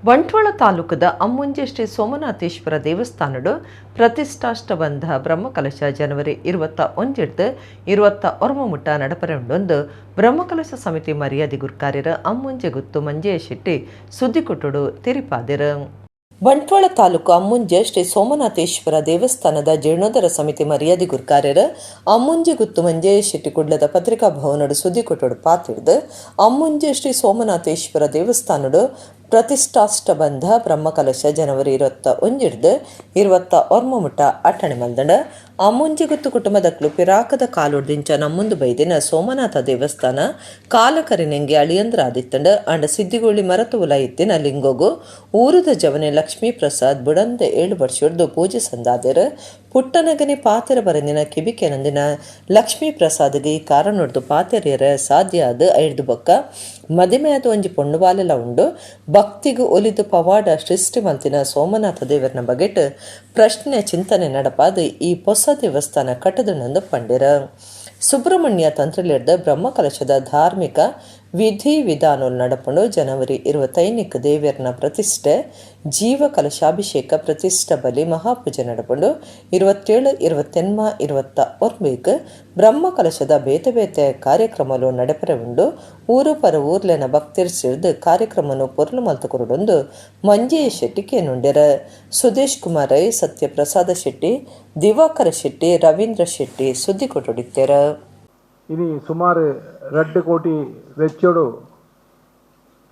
ಬಂಟ್ವಾಳ ತಾಲೂಕದ ಅಮ್ಮುಂಜೆ ಶ್ರೀ ಸೋಮನಾಥೇಶ್ವರ ದೇವಸ್ಥಾನಡು ಪ್ರತಿಷ್ಠಾಷ್ಟಬಂಧ ಬ್ರಹ್ಮಕಲಶ ಜನವರಿ 21 29 ಮುಟ್ಟ ನಡಪರೆ ಉಂಡೊಂದು ಬ್ರಹ್ಮಕಲಶ ಸಮಿತಿ ಮರ್ಯಾದೆ ಗುರ್ಕಾರ್ಯರ ಅಮ್ಮುಂಜೆ ಗುತ್ತು ಮಂಜೆಯ ಶೆಟ್ಟಿ ಸುದ್ದಿಕೊಟ್ಟುಡು ತಿರಿಪಾದಿರ. ಬಂಟ್ವಾಳ ತಾಲೂಕು ಅಮ್ಮುಂಜೆ ಶ್ರೀ ಸೋಮನಾಥೇಶ್ವರ ದೇವಸ್ಥಾನದ ಜೀರ್ಣೋದ್ಧಾರ ಸಮಿತಿ ಮರ್ಯಾದೆ ಗುರ್ಕಾರ್ಯರ ಅಮ್ಮುಂಜೆ ಗುತ್ತು ಮಂಜೆಯ ಶೆಟ್ಟಿ ಕುಡ್ಲದ ಪತ್ರಿಕಾ ಭವನಡು ಸುದ್ದಿಕೊಟ್ಟುಡು ಪಾತಿಡ್ದು ಅಮ್ಮುಂಜೆ ಶ್ರೀ ಸೋಮನಾಥೇಶ್ವರ ದೇವಸ್ಥಾನಡು ಪ್ರತಿಷ್ಠಾಷ್ಟಬಂಧ ಬ್ರಹ್ಮಕಲಶ ಜನವರಿ 21 29 ಮುಟ್ಟ ಅಟ್ಟಣೆ ಮಲ್ದಂಡ. ಅಮ್ಮುಂಜೆ ಗುತ್ತು ಕುಟುಂಬದಕ್ಲು ಪಿರಾಕದ ಕಾಲುಡ್ದಿಂಚ ನಮ್ಮುಂದು ಬೈದಿನ ಸೋಮನಾಥ ದೇವಸ್ಥಾನ ಕಾಲಕರಿನೆಂಗೆ ಅಳಿಯಂದ್ರಾದಿತ್ತಂಡ. ಅಂಡ ಸಿದ್ದಿಗೋಳಿ ಮರತುವುಲ ಇತ್ತಿನ ಲಿಂಗೋಗು ಊರುದ ಜವನೆ ಲಕ್ಷ್ಮೀ ಪ್ರಸಾದ್ ಬುಡಂದೆ 7 ವರ್ಷದ್ದು ಪೂಜೆ ಸಂದಾದೆರ್. ಪುಟ್ಟನಗನೆ ಪಾತೆರ ಬರಂದಿನ ಕಿಬಿಕೆನಂದಿನ ಲಕ್ಷ್ಮೀ ಪ್ರಸಾದ್ಗೆ ಈ ಕಾರಣೊಡ್ದು ಪಾತೆರಿಯರ ಸಾಧ್ಯ ಆದ ಐಡ್ದು ಬೊಕ್ಕ ಮದಿಮೆಯಾದ ಒಂಜಿ ಪೊಣ್ಣು ಬಾಲೆಲ ಉಂಡು. ಭಕ್ತಿಗು ಒಲಿದು ಪವಾಡ ಸೃಷ್ಟಿ ಮಲ್ತಿನ ಸೋಮನಾಥ ದೇವರನ ಬಗೆಟ್ ಪ್ರಶ್ನೆ ಚಿಂತನೆ ನಡಪಾದ ಈ ಪೊಸ ದೇವಸ್ಥಾನ ಕಟ್ಟದನಂದು ಪಂಡಿರ. ಸುಬ್ರಹ್ಮಣ್ಯ ತಂತ್ರಲಿಡ್ದ ಬ್ರಹ್ಮಕಲಶದ ಧಾರ್ಮಿಕ ವಿಧಿ ವಿಧಾನ ನಡಪಂಡು ಜನವರಿ 25ಕ್ಕೆ ದೇವರನ ಪ್ರತಿಷ್ಠೆ, ಜೀವ ಕಲಶಾಭಿಷೇಕ, ಪ್ರತಿಷ್ಠ ಬಲಿ, ಮಹಾಪೂಜೆ ನಡಪಂಡು 27, 28, 29ಕ್ಕೆ ಬ್ರಹ್ಮಕಲಶದ ಬೇತೆ ಬೇತೆ ಕಾರ್ಯಕ್ರಮಲು ನಡೆಪರೆ ಉಂಡು. ಊರು ಪರ ಊರ್ಲೆನ ಭಕ್ತರು ಸೇರ್ದು ಕಾರ್ಯಕ್ರಮನು ಪೊರ್ಲು ಮಲ್ತು ಕೊರಡೊಂದು ಮಂಜೆಯ ಶೆಟ್ಟಿ ಕೇನುಂಡೆರ. ಸುದೇಶ್ ಕುಮಾರ್ ರೈ, ಸತ್ಯಪ್ರಸಾದ ಶೆಟ್ಟಿ, ದಿವಾಕರ ಶೆಟ್ಟಿ, ರವೀಂದ್ರ ಶೆಟ್ಟಿ ಸುದ್ದಿ ಕೊಟ್ಟೊಡಿತ್ತೆರ. ಇನಿ ಸುಮಾರು 2 ಕೋಟಿ ವೆಚ್ಚೊಡು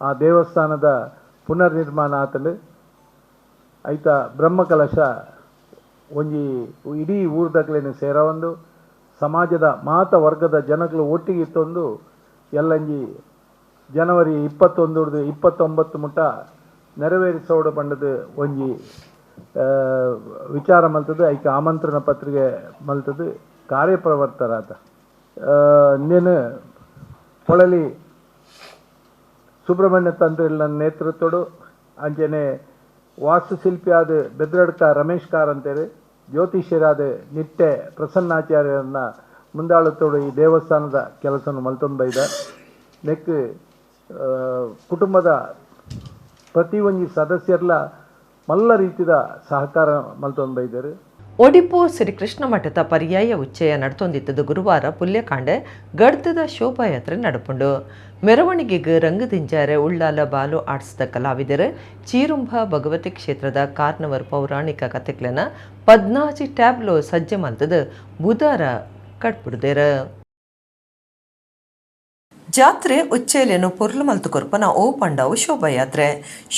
ಆ ದೇವಸ್ಥಾನದ ಪುನರ್ ನಿರ್ಮಾಣ ಆತಂಡು. ಐತ ಬ್ರಹ್ಮಕಲಶ ಒಂಜಿ ಇಡೀ ಊರ್ದಕ್ಲೆನ್ ಸೇರವೊಂದು ಸಮಾಜದ ಮಾತ ವರ್ಗದ ಜನಗಳು ಒಟ್ಟಿಗೆ ಇತ್ತೊಂದು ಎಲ್ಲಂಜಿ ಜನವರಿ 21 29 ಮುಟ್ಟ ನೆರವೇರಿಸೋಡು ಪಂಡದು ಒಂಜಿ ವಿಚಾರ ಮಲ್ತದು ಐಕೆ ಆಮಂತ್ರಣ ಪತ್ರಿಕೆ ಮಲ್ತದು ಕಾರ್ಯಪ್ರವರ್ತರಾದ ನೇನು ಪೊಳಲಿ ಸುಬ್ರಹ್ಮಣ್ಯ ತಂತ್ರಿಲ ನೇತೃತ್ವಡು ಅಂಚನೆ ವಾಸ್ತುಶಿಲ್ಪಿಯಾದ ಬೆದ್ರಡ್ಕ ರಮೇಶ್ ಕಾರ್ ಅಂತೇಳಿ ಜ್ಯೋತಿಷ್ಯರಾದ ನಿಟ್ಟೆ ಪ್ರಸನ್ನಾಚಾರ್ಯರನ್ನ ಮುಂದಾಳುತ್ತೋಡು ಈ ದೇವಸ್ಥಾನದ ಕೆಲಸವನ್ನು ಮಲ್ತೊಂಬೈದ ನೆಕ್ ಕುಟುಂಬದ ಪ್ರತಿಯೊಂದು ಸದಸ್ಯರ್ಲ ಮಲ್ಲ ರೀತಿಯ ಸಹಕಾರ ಮಲ್ತೊಂಬೈದರು. ಒಡಿಪು ಶ್ರೀಕೃಷ್ಣ ಮಠದ ಪರ್ಯಾಯ ಉಚ್ಚಯ ನಡ್ತೊಂದಿತ್ತದು ಗುರುವಾರ ಪುಲ್ಯಕಾಂಡೆ ಗಡ್ದದ ಶೋಭಾಯಾತ್ರೆ ನಡಪುಂಡು. ಮೆರವಣಿಗೆಗೆ ರಂಗದಿಂಜಾರೆ ಉಳ್ಳಾಲ ಬಾಲು ಆಡ್ಸದ ಕಲಾವಿದರು ಚೀರುಂಭ ಭಗವತಿ ಕ್ಷೇತ್ರದ ಕಾರ್ನವರ್ ಪೌರಾಣಿಕ ಕಥೆಗಳನ್ನ 14 ಟ್ಯಾಬ್ಲೋ ಸಜ್ಜೆ ಮಲ್ತದು ಬುಧಾರ ಕಟ್ಬಿಡ್ದೇರು. ಜಾತ್ರೆ ಉಚ್ಚೇಲೇನು ಪೊರ್ಲು ಮಲ್ತು ಕೊರ್ಪನ ಓ ಪಂಡವು ಶೋಭಾಯಾತ್ರೆ.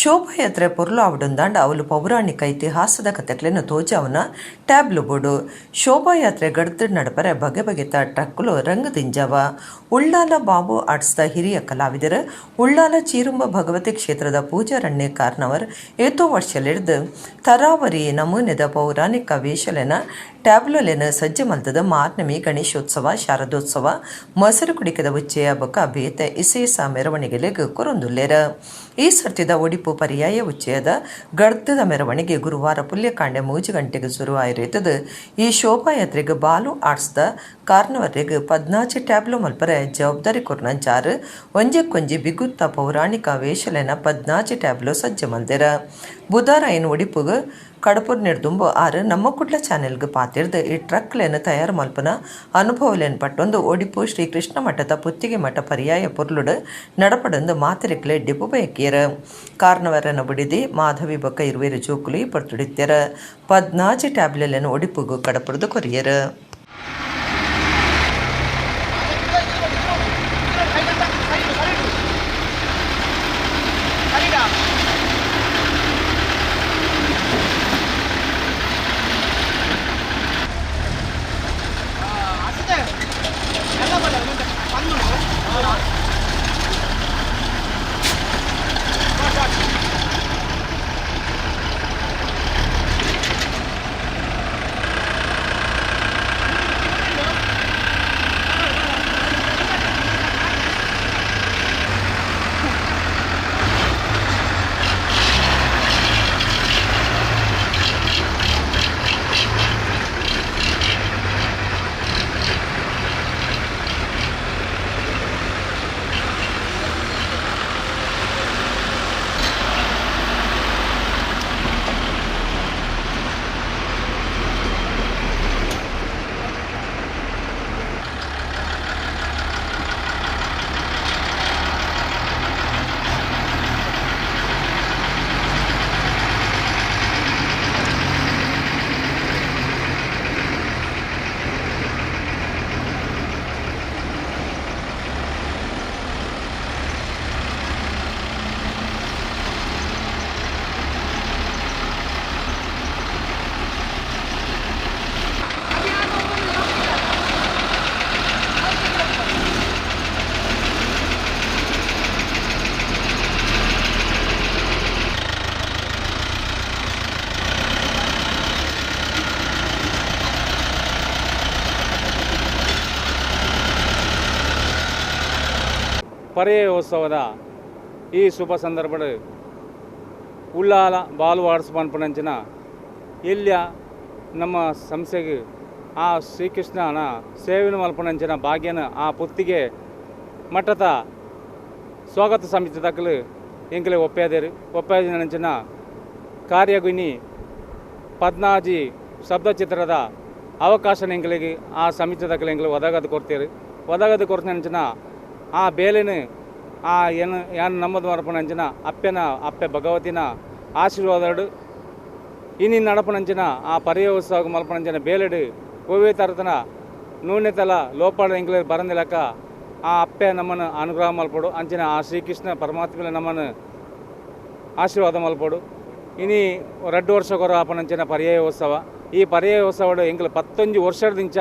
ಶೋಭಾಯಾತ್ರೆ ಪೊರ್ಲು ಆವಡುಂದಾಂಡ ಅವಲು ಪೌರಾಣಿಕ ಇತಿಹಾಸದ ಕಥೆಗಳನ್ನ ತೋಜಾವನ ಟ್ಯಾಬ್ಲು ಬೋಡು. ಶೋಭಾಯಾತ್ರೆ ಗಡ್ದ ನಡಪರೆ ಬಗೆ ಬಗೆತ ಟ್ರಕ್ಕುಲು ರಂಗದಿಂಜಾವ. ಉಳ್ಳಾಲ ಬಾಬು ಆಡ್ಸ್ದ ಹಿರಿಯ ಕಲಾವಿದರು ಉಳ್ಳಾಲ ಚೀರುಂಬ ಭಗವತಿ ಕ್ಷೇತ್ರದ ಪೂಜಾರಣ್ಯ ಕಾರ್ನವರ್ ಏತೋ ವರ್ಷಲಿಡ್ದು ತರಾವರಿ ನಮೂನೆದ ಪೌರಾಣಿಕ ವೇಷಲೆನ ಟ್ಯಾಬ್ಲೋಲೆನ ಸಜ್ಜೆ ಮಲ್ತದ ಮಾರ್ನಮಿ ಗಣೇಶೋತ್ಸವ ಶಾರದೋತ್ಸವ ಮೊಸರು ಕುಡಿಕದ ಉಚ್ಚೆಯ ಬೊಕ ಬೇತೆ ಇಸೇಸ ಮೆರವಣಿಗೆಲೆಗ್ ಕೊರೊಂದುಲ್ಲೇರ. ಈ ಸರ್ತಿದ ಒಡಿಪು ಪರ್ಯಾಯ ಉಚ್ಚಯದ ಗಡ್ದದ ಮೆರವಣಿಗೆ ಗುರುವಾರ ಪುಲ್ಯಕಾಂಡೆ 3 ಗಂಟೆಗೆ ಶುರುವಾಯಿರ್ತದೆ. ಈ ಶೋಭಾಯಾತ್ರೆಗೆ ಬಾಲು ಆಡ್ಸ್ದ ಕಾರ್ನವರೆಗ್ 14 ಟ್ಯಾಬ್ಲೋ ಮಲ್ಪರೆ ಜವಾಬ್ದಾರಿ ಕೊರ್ನಂಚಾರು ಒಂಜೆಕ್ಕೊಂಜಿ ಬಿಗುತ್ತ ಪೌರಾಣಿಕ ವೇಷಲೆನ 14 ಟ್ಯಾಬ್ಲೋ ಸಜ್ಜೆ ಮಲ್ದೆರ. ಬುಧಾರ ಏನು ಒಡಿಪುಗ್ ಕಡಪುರ್ ನಿರ್ದುಂಬು ಆರು ನಮ್ಮ ಕುಡ್ಲ ಚಾನೆಲ್ಗೆ ಪಾತಿರ್ದು ಈ ಟ್ರಕ್ಲೆನ್ ತಯಾರು ಮಲ್ಪನ ಅನುಭವಲೆನ್ ಪಟ್ಟೊಂದು ಒಡಿಪು ಶ್ರೀ ಕೃಷ್ಣ ಮಠದ ಪುತ್ತಿಗೆ ಮಠ ಪರ್ಯಾಯ ಪೊರ್ಲುಡು ನಡಪಡೊಂದು ಮಾತಿರಿಕ್ಲೆ ಡಿಪು ಬಯಕಿಯರ. ಕಾರ್ನವರನ ಬಿಡಿದಿ ಮಾಧವಿ ಬೊಕ್ಕ ಇರುವೇರು ಜೋಕುಲಿ ಪರ್ತುಡಿತ್ಯರ. 14 ಟ್ಯಾಬ್ಲೆಲೆನ್ ಒಡಿಪುಗು ಕಡಪುರ್ದು ಕೊರಿಯರ್. ಪರ್ಯಾಯೋತ್ಸವದ ಈ ಶುಭ ಸಂದರ್ಭ ಉಳ್ಳಾಲ ಬಾಲು ಆಡ್ಸ್ ಪನ್ಪುನಂಚಿನ ಇಲ್ಲಿಯ ನಮ್ಮ ಸಂಸ್ಥೆಗೆ ಆ ಶ್ರೀಕೃಷ್ಣನ ಸೇವೆನ ಮಲ್ಪುನಂಚಿನ ಭಾಗ್ಯನ ಆ ಪುತ್ತಿಗೆ ಮಠದ ಸ್ವಾಗತ ಸಮಿತಿ ದಕ್ಕಲು ಎಂಕಲೆ ಒಪ್ಪಾದೇರು ಒಪ್ಪಾದಿನಂಚಿನ ಕಾರ್ಯಗುನಿ 14 ಶಬ್ದಚಿತ್ರದ ಅವಕಾಶ ಎಂಕಲಿಗೆ ಆ ಸಮಿತಿ ದಕ್ಕಲು ಎಂಕಲು ಒದಗದು ಕೊಡ್ತೀರಿ. ಒದಗದು ಕೊಡ್ತಿನಂಚಿನ ಆ ಬೇಲೆನು ಆ ಏನು ಏನು ನಮ್ಮದು ಮರಪನಂಚಿನ ಅಪ್ಪೆನ ಅಪ್ಪೆ ಭಗವತಿನ ಆಶೀರ್ವಾದಡು ಇನಿ ನಡಪನಂಚಿನ ಆ ಪರ್ಯಾಯೋತ್ಸವ ಮಲ್ಪನಂಚಿನ ಬೇಲೆಡು ಒವ್ವೇ ತರತನ ನೂನೆತಲ ಲೋಪಾಡ ಎಂಕಲೆ ಬರಂದಿಲಕ್ಕ ಆ ಅಪ್ಪೆ ನಮ್ಮನ್ನು ಅನುಗ್ರಹ ಮಲ್ಪಡು ಅಂಚಿನ ಆ ಶ್ರೀಕೃಷ್ಣ ಪರಮಾತ್ಮಲೆ ನಮ್ಮನ್ನು ಆಶೀರ್ವಾದ ಮಲ್ಪಡು. ಇನಿ 2 ವರ್ಷ ಕೊರ ಅಪನಂಚಿನ ಪರ್ಯಾಯೋತ್ಸವ. ಈ ಪರ್ಯಾಯೋತ್ಸವಡು ಎಂಕಲು 19 ವರ್ಷದಿಂಚ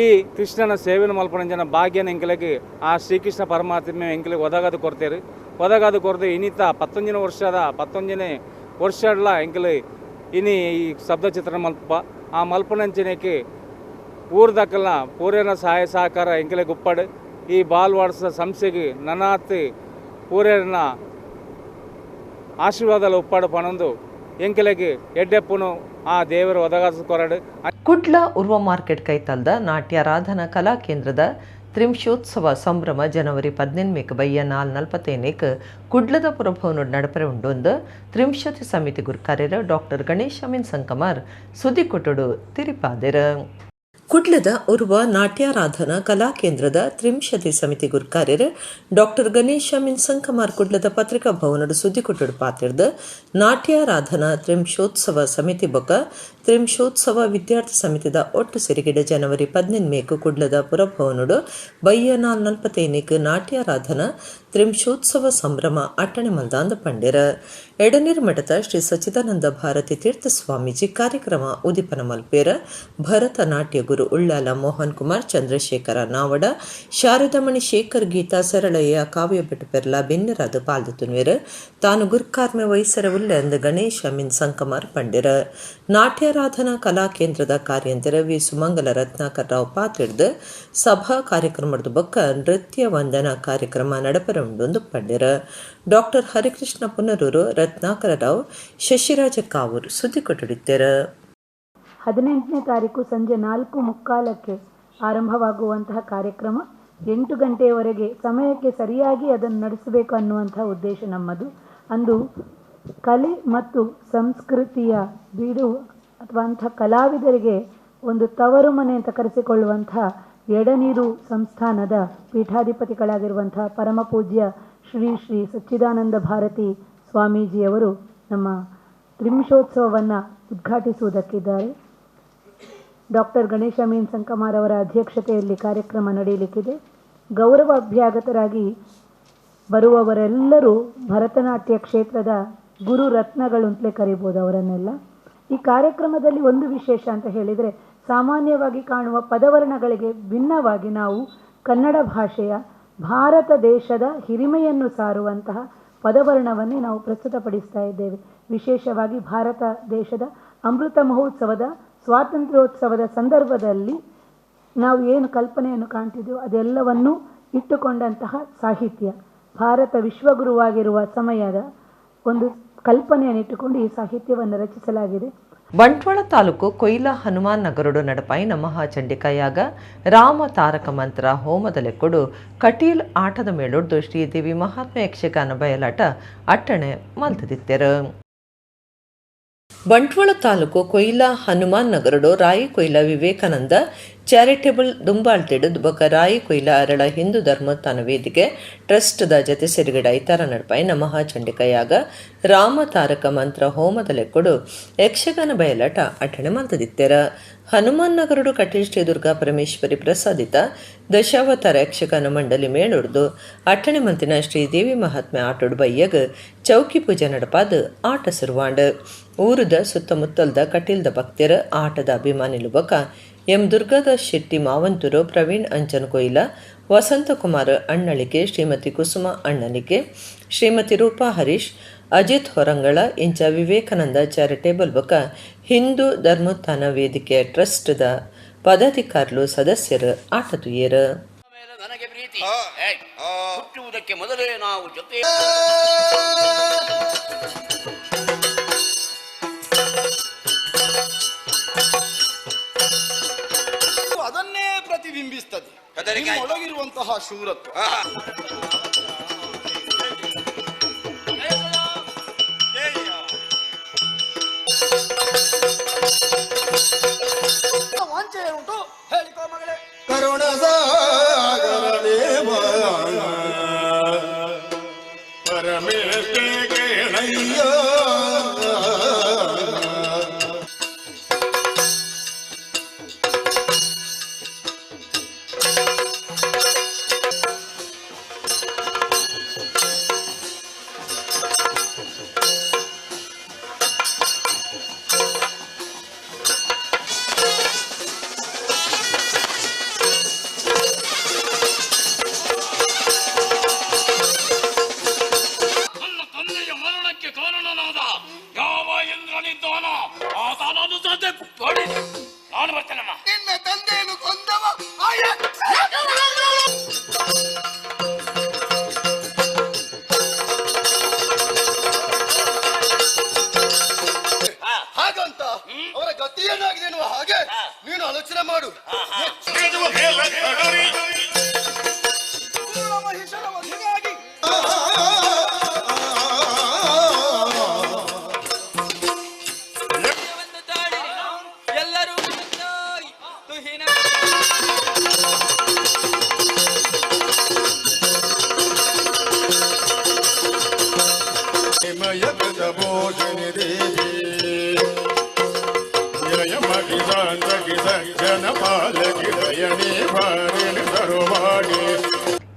ಈ ಕೃಷ್ಣನ ಸೇವೆನ ಮಲ್ಪನಂಜನ ಭಾಗ್ಯನ ಎಂಕಲೆಗ್ ಆ ಶ್ರೀಕೃಷ್ಣ ಪರಮಾತ್ಮೆ ಎಂಕಲೆಗ್ ಒದಗಾದು ಕೊರ್ತೇರು. ಒದಗಾದು ಕೊರ್ದು ಇನ್ನಿತ 19 ವರ್ಷದ 19ನೇ ವರ್ಷಡ್ಲ ಎಂಕಲೆ ಇನಿ ಈ ಶಬ್ದ ಚಿತ್ರ ಮಲ್ಪ ಆ ಮಲ್ಪನಂಚನೆಗೆ ಊರ್ದಕ್ಕಲ್ಲ ಪೂರೇನ ಸಹಾಯ ಸಹಕಾರ ಎಂಕಲೆಗ್ ಉಪ್ಪಡು. ಈ ಬಾಲ್ವಾಡ್ಸ ಸಂಸ್ಥೆಗೆ ನನಾತ್ ಪೂರೇನ ಆಶೀರ್ವಾದಲ ಉಪ್ಪಾಡು ಪಣೊಂದು ಎಂಕಲೆಗ್ ಎಡ್ಡೆಪ್ಪುನು ಆ ದೇವರು ಒದಗಾಸ ಕೊರಡು. ಕುಡ್ಲ ಉರ್ವ ಮಾರ್ಕೆಟ್ ಕೈತಲ್ದ ನಾಟ್ಯಾರಾಧನಾ ಕಲಾ ಕೇಂದ್ರದ ತ್ರಿಂಶೋತ್ಸವ ಸಂಭ್ರಮ ಜನವರಿ 18 ಬಯ್ಯ 4:45 ಕುಡ್ಲದ ಪುರಭವನೋಡು ನಡಪರೆ ಉಂಡೊಂದು ತ್ರಿಂಶತಿ ಸಮಿತಿ ಗುರ್ಕಾರ್ಯರು ಡಾಕ್ಟರ್ ಗಣೇಶ್ ಅಮೀನ್ ಸಂಕಮಾರ್ ಸುದ್ದಿಕೊಟ್ಟುಡು ತಿರಿಪಾದೆರು. ಕುಡ್ಲದ ಉರ್ವ ನಾಟ್ಯಾರಾಧನಾ ಕಲಾ ಕೇಂದ್ರದ ತ್ರಿಂಶತಿ ಸಮಿತಿ ಗುರ್ಕಾರ್ಯರು ಡಾಕ್ಟರ್ ಗಣೇಶ್ ಅಮೀನ್ ಸಂಕಮಾರ್ ಕುಡ್ಲದ ಪತ್ರಿಕಾ ಭವನಡು ಸುದ್ದಿಕೊಟ್ಟುಡು ಪಾತಿರ್ದು ನಾಟ್ಯಾರಾಧನಾ ತ್ರಿಂಶೋತ್ಸವ ಸಮಿತಿ ಬೊಕ ತ್ರಿಂಶೋತ್ಸವ ವಿದ್ಯಾರ್ಥಿ ಸಮಿತಿದ ಒಟ್ಟು ಸಿರಿಗಿಡ ಜನವರಿ 18 ಕುಡ್ಲದ ಪುರಭವನಡು ಬಯ್ಯ 4:45 ನಾಟ್ಯಾರಾಧನಾ ತ್ರಿಂಶೋತ್ಸವ ಸಂಭ್ರಮ ಅಟ್ಟಣೆ ಮಲ್ದಾಂದ ಪಂಡಿರ. ಎಡನೀರು ಮಠದ ಶ್ರೀ ಸಚ್ಚಿದಾನಂದ ಭಾರತಿ ತೀರ್ಥ ಸ್ವಾಮೀಜಿ ಕಾರ್ಯಕ್ರಮ ಉದಿಪನ ಮಲ್ಪೇರ. ಭರತನಾಟ್ಯ ಗುರು ಉಳ್ಳಾಲ ಮೋಹನ್ ಕುಮಾರ್, ಚಂದ್ರಶೇಖರ ನಾವಡ, ಶಾರದಮಣಿ ಶೇಖರ್, ಗೀತಾ ಸರಳಯ್ಯ, ಕಾವ್ಯ ಭಟ್ ಪೆರ್ಲ ಬೆನ್ನರಾದ ಪಾಲ್ದು ತಾನು ಗುರ್ಕಾರ್ಮೆ ವಹಿಸರ ಉಲ್ಲೆಂದು ಗಣೇಶ ಅಮೀನ್ ಸಂಕಮಾರ್ ಪಂಡಿರ. ನಾಟ್ಯಾರಾಧನಾ ಕಲಾ ಕೇಂದ್ರದ ಕಾರ್ಯಂತರ ವಿ ಸುಮಂಗಲ ರತ್ನಾಕರ್ ರಾವ್ ಪಾತಿಡ್ದು ಸಭಾ ಕಾರ್ಯಕ್ರಮದ ಬೊಕ್ಕ ನೃತ್ಯ ವಂದನಾ ಕಾರ್ಯಕ್ರಮ ನಡಪರ ಉಂಡೊಂದು ಪಂಡಿರ. ಡಾಕ್ಟರ್ ಹರಿಕೃಷ್ಣ ಪುನರೂರು, ರತ್ನಾಕರ ರಾವ್, ಶಶಿರಾಜ ಕಾವೂರ್ ಸುದ್ದಿ ಕೊಟ್ಟುಡಿದ್ದಾರೆ. 18ನೇ ತಾರೀಕು ಸಂಜೆ 4:45 ಆರಂಭವಾಗುವಂತಹ ಕಾರ್ಯಕ್ರಮ 8 ಗಂಟೆಯವರೆಗೆ ಸಮಯಕ್ಕೆ ಸರಿಯಾಗಿ ಅದನ್ನು ನಡೆಸಬೇಕು ಅನ್ನುವಂತಹ ಉದ್ದೇಶ ನಮ್ಮದು. ಅಂದು ಕಲೆ ಮತ್ತು ಸಂಸ್ಕೃತಿಯ ಬೀಡು ಅಥವಾ ಅಂಥ ಕಲಾವಿದರಿಗೆ ಒಂದು ತವರು ಮನೆ ಅಂತ ಕರೆಸಿಕೊಳ್ಳುವಂಥ ಎಡನೀರು ಸಂಸ್ಥಾನದ ಪೀಠಾಧಿಪತಿಗಳಾಗಿರುವಂಥ ಪರಮಪೂಜ್ಯ ಶ್ರೀ ಶ್ರೀ ಸಚ್ಚಿದಾನಂದ ಭಾರತಿ ಸ್ವಾಮೀಜಿಯವರು ನಮ್ಮ ತ್ರಿಂಶೋತ್ಸವವನ್ನು ಉದ್ಘಾಟಿಸುವುದಕ್ಕಿದ್ದಾರೆ. ಡಾಕ್ಟರ್ ಗಣೇಶ ಅಮೀನ್ ಸಂಕಮಾರ್ ಅವರ ಅಧ್ಯಕ್ಷತೆಯಲ್ಲಿ ಕಾರ್ಯಕ್ರಮ ನಡೆಯಲಿಕ್ಕಿದೆ. ಗೌರವ ಅಭ್ಯಾಗತರಾಗಿ ಬರುವವರೆಲ್ಲರೂ ಭರತನಾಟ್ಯ ಕ್ಷೇತ್ರದ ಗುರು ರತ್ನಗಳು ಅಂತಲೇ ಕರಿಬೋದು ಅವರನ್ನೆಲ್ಲ. ಈ ಕಾರ್ಯಕ್ರಮದಲ್ಲಿ ಒಂದು ವಿಶೇಷ ಅಂತ ಹೇಳಿದರೆ, ಸಾಮಾನ್ಯವಾಗಿ ಕಾಣುವ ಪದವರ್ಣಗಳಿಗೆ ಭಿನ್ನವಾಗಿ ನಾವು ಕನ್ನಡ ಭಾಷೆಯ ಭಾರತ ದೇಶದ ಹಿರಿಮೆಯನ್ನು ಸಾರುವಂತಹ ಪದವರ್ಣವನ್ನೇ ನಾವು ಪ್ರಸ್ತುತಪಡಿಸ್ತಾ ಇದ್ದೇವೆ. ವಿಶೇಷವಾಗಿ ಭಾರತ ದೇಶದ ಅಮೃತ ಮಹೋತ್ಸವದ ಸ್ವಾತಂತ್ರ್ಯೋತ್ಸವದ ಸಂದರ್ಭದಲ್ಲಿ ನಾವು ಏನು ಕಲ್ಪನೆಯನ್ನು ಕಾಣ್ತಿದ್ದೇವೋ ಅದೆಲ್ಲವನ್ನೂ ಇಟ್ಟುಕೊಂಡಂತಹ ಸಾಹಿತ್ಯ, ಭಾರತ ವಿಶ್ವಗುರುವಾಗಿರುವ ಸಮಯದ ಒಂದು ಕಲ್ಪನೆಯನ್ನು ಇಟ್ಟುಕೊಂಡು ಈ ಸಾಹಿತ್ಯವನ್ನು ರಚಿಸಲಾಗಿದೆ. ಬಂಟ್ವಾಳ ತಾಲೂಕು ಕೊಯ್ಲ ಹನುಮಾನ್ ನಗರಡು ನಡಪಾಯಿನ ಮಹಾಚಂಡಿಕಾಯಾಗ ರಾಮ ತಾರಕ ಮಂತ್ರ ಹೋಮದ ಲೆಕ್ಕಡು ಕಟೀಲ್ ಆಟದ ಮೇಳೊಡ್ದು ಶ್ರೀದೇವಿ ಮಹಾತ್ಮ ಯಕ್ಷಗಾನ ಬಯಲಾಟ ಅಟ್ಟಣೆ ಮಲ್ತದಿತ್ತೆರು. ಬಂಟ್ವಾಳ ತಾಲೂಕು ಕೊಯ್ಲ ಹನುಮಾನ್ ನಗರಡು ರಾಯಿ ಕೊಯ್ಲ ವಿವೇಕಾನಂದ ಚಾರಿಟೇಬಲ್ ದುಂಬಾಳ್ತಿಡು ಬೊಕ ರಾಯಿ ಕೊಯ್ಲ ಅರಳ ಹಿಂದೂ ಧರ್ಮೋತ್ಥಾನ ವೇದಿಕೆ ಟ್ರಸ್ಟ್ದ ಜತೆ ಸಿರುಗಡ ಇತರ ನಡಪಾಯಿನ ಮಹಾಚಂಡಿಕಾಯಾಗ ರಾಮ ತಾರಕ ಮಂತ್ರ ಹೋಮದ ಲೆಕ್ಕಡು ಯಕ್ಷಗಾನ ಬಯಲಾಟ ಅಟ್ಟಣೆ ಮಲ್ತದಿತ್ತೆರ. ಹನುಮಾನ್ ನಗರಡು ಕಟೀಲ್ ಶ್ರೀ ದುರ್ಗಾ ಪರಮೇಶ್ವರಿ ಪ್ರಸಾದಿತ ದಶಾವತಾರ ಯಕ್ಷಗಾನ ಮಂಡಲಿ ಮೇಳೊಡ್ದು ಅಟ್ಟಣೆ ಮಂತಿನ ಶ್ರೀದೇವಿ ಮಹಾತ್ಮೆ ಆಟೋಡು ಬಯ್ಯಗ್ ಚೌಕಿ ಪೂಜೆ ನಡಪಾದ ಆಟ ಸುರುವಾಂಡ್. ಊರುದ ಸುತ್ತಮುತ್ತಲ್ದ ಕಟೀಲ್ದ ಭಕ್ತರ ಆಟದ ಅಭಿಮಾನಿಲು ಬೊಕ ಎಂ ದುರ್ಗಾದಾಸ್ ಶೆಟ್ಟಿ ಮಾವಂತೂರು, ಪ್ರವೀಣ್ ಅಂಚನ್ ಕೊಯ್ಲ, ವಸಂತಕುಮಾರ್ ಅಣ್ಣಳಿಕೆ, ಶ್ರೀಮತಿ ಕುಸುಮ ಅಣ್ಣಲಿಕೆ, ಶ್ರೀಮತಿ ರೂಪಾ ಹರೀಶ್, ಅಜಿತ್ ಹೊರಂಗಳ ಇಂಚ ವಿವೇಕಾನಂದ ಚಾರಿಟೇಬಲ್ ಬೊಕ ಹಿಂದೂ ಧರ್ಮೋತ್ಥಾನ ವೇದಿಕೆ ಟ್ರಸ್ಟ್ದ ಪದಾಧಿಕಾರಿಲು ಸದಸ್ಯರು ಆಟ ತುಯ್ಯರು. ನನಗೆ ಪ್ರೀತಿ ಹುಟ್ಟುವುದಕ್ಕೆ ಮೊದಲೇ ನಾವು ಜೊತೆ ಅದನ್ನೇ ಪ್ರತಿಬಿಂಬಿಸ್ತದೆ ಒಳಗಿರುವಂತಹ ಶೂರತ್ವ. ವಾಂಛೆ ಉಂಟು ಹೇಳಿಕೋ ಮಗಳೇ. ಕರುಣ ಸಾಗರ ದೇವ ಪರಮೇಶ್ವರಯ್ಯ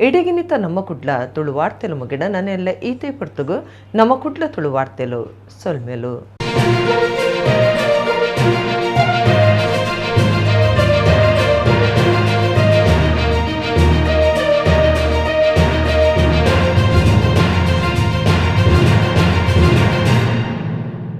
ಇಡಗಿನಿತ ನಮ್ಮ ಕುಡ್ಲ ತುಳು ವಾರ್ತೆಲು ಮುಗಿಡ ನನೆಲ್ಲ ಈತೆ ಪೊರ್ತುಗು ನಮ್ಮ ಕುಡ್ಲ ತುಳು ವಾರ್ತೆಲು ಸೊಲ್ಮೆಲು.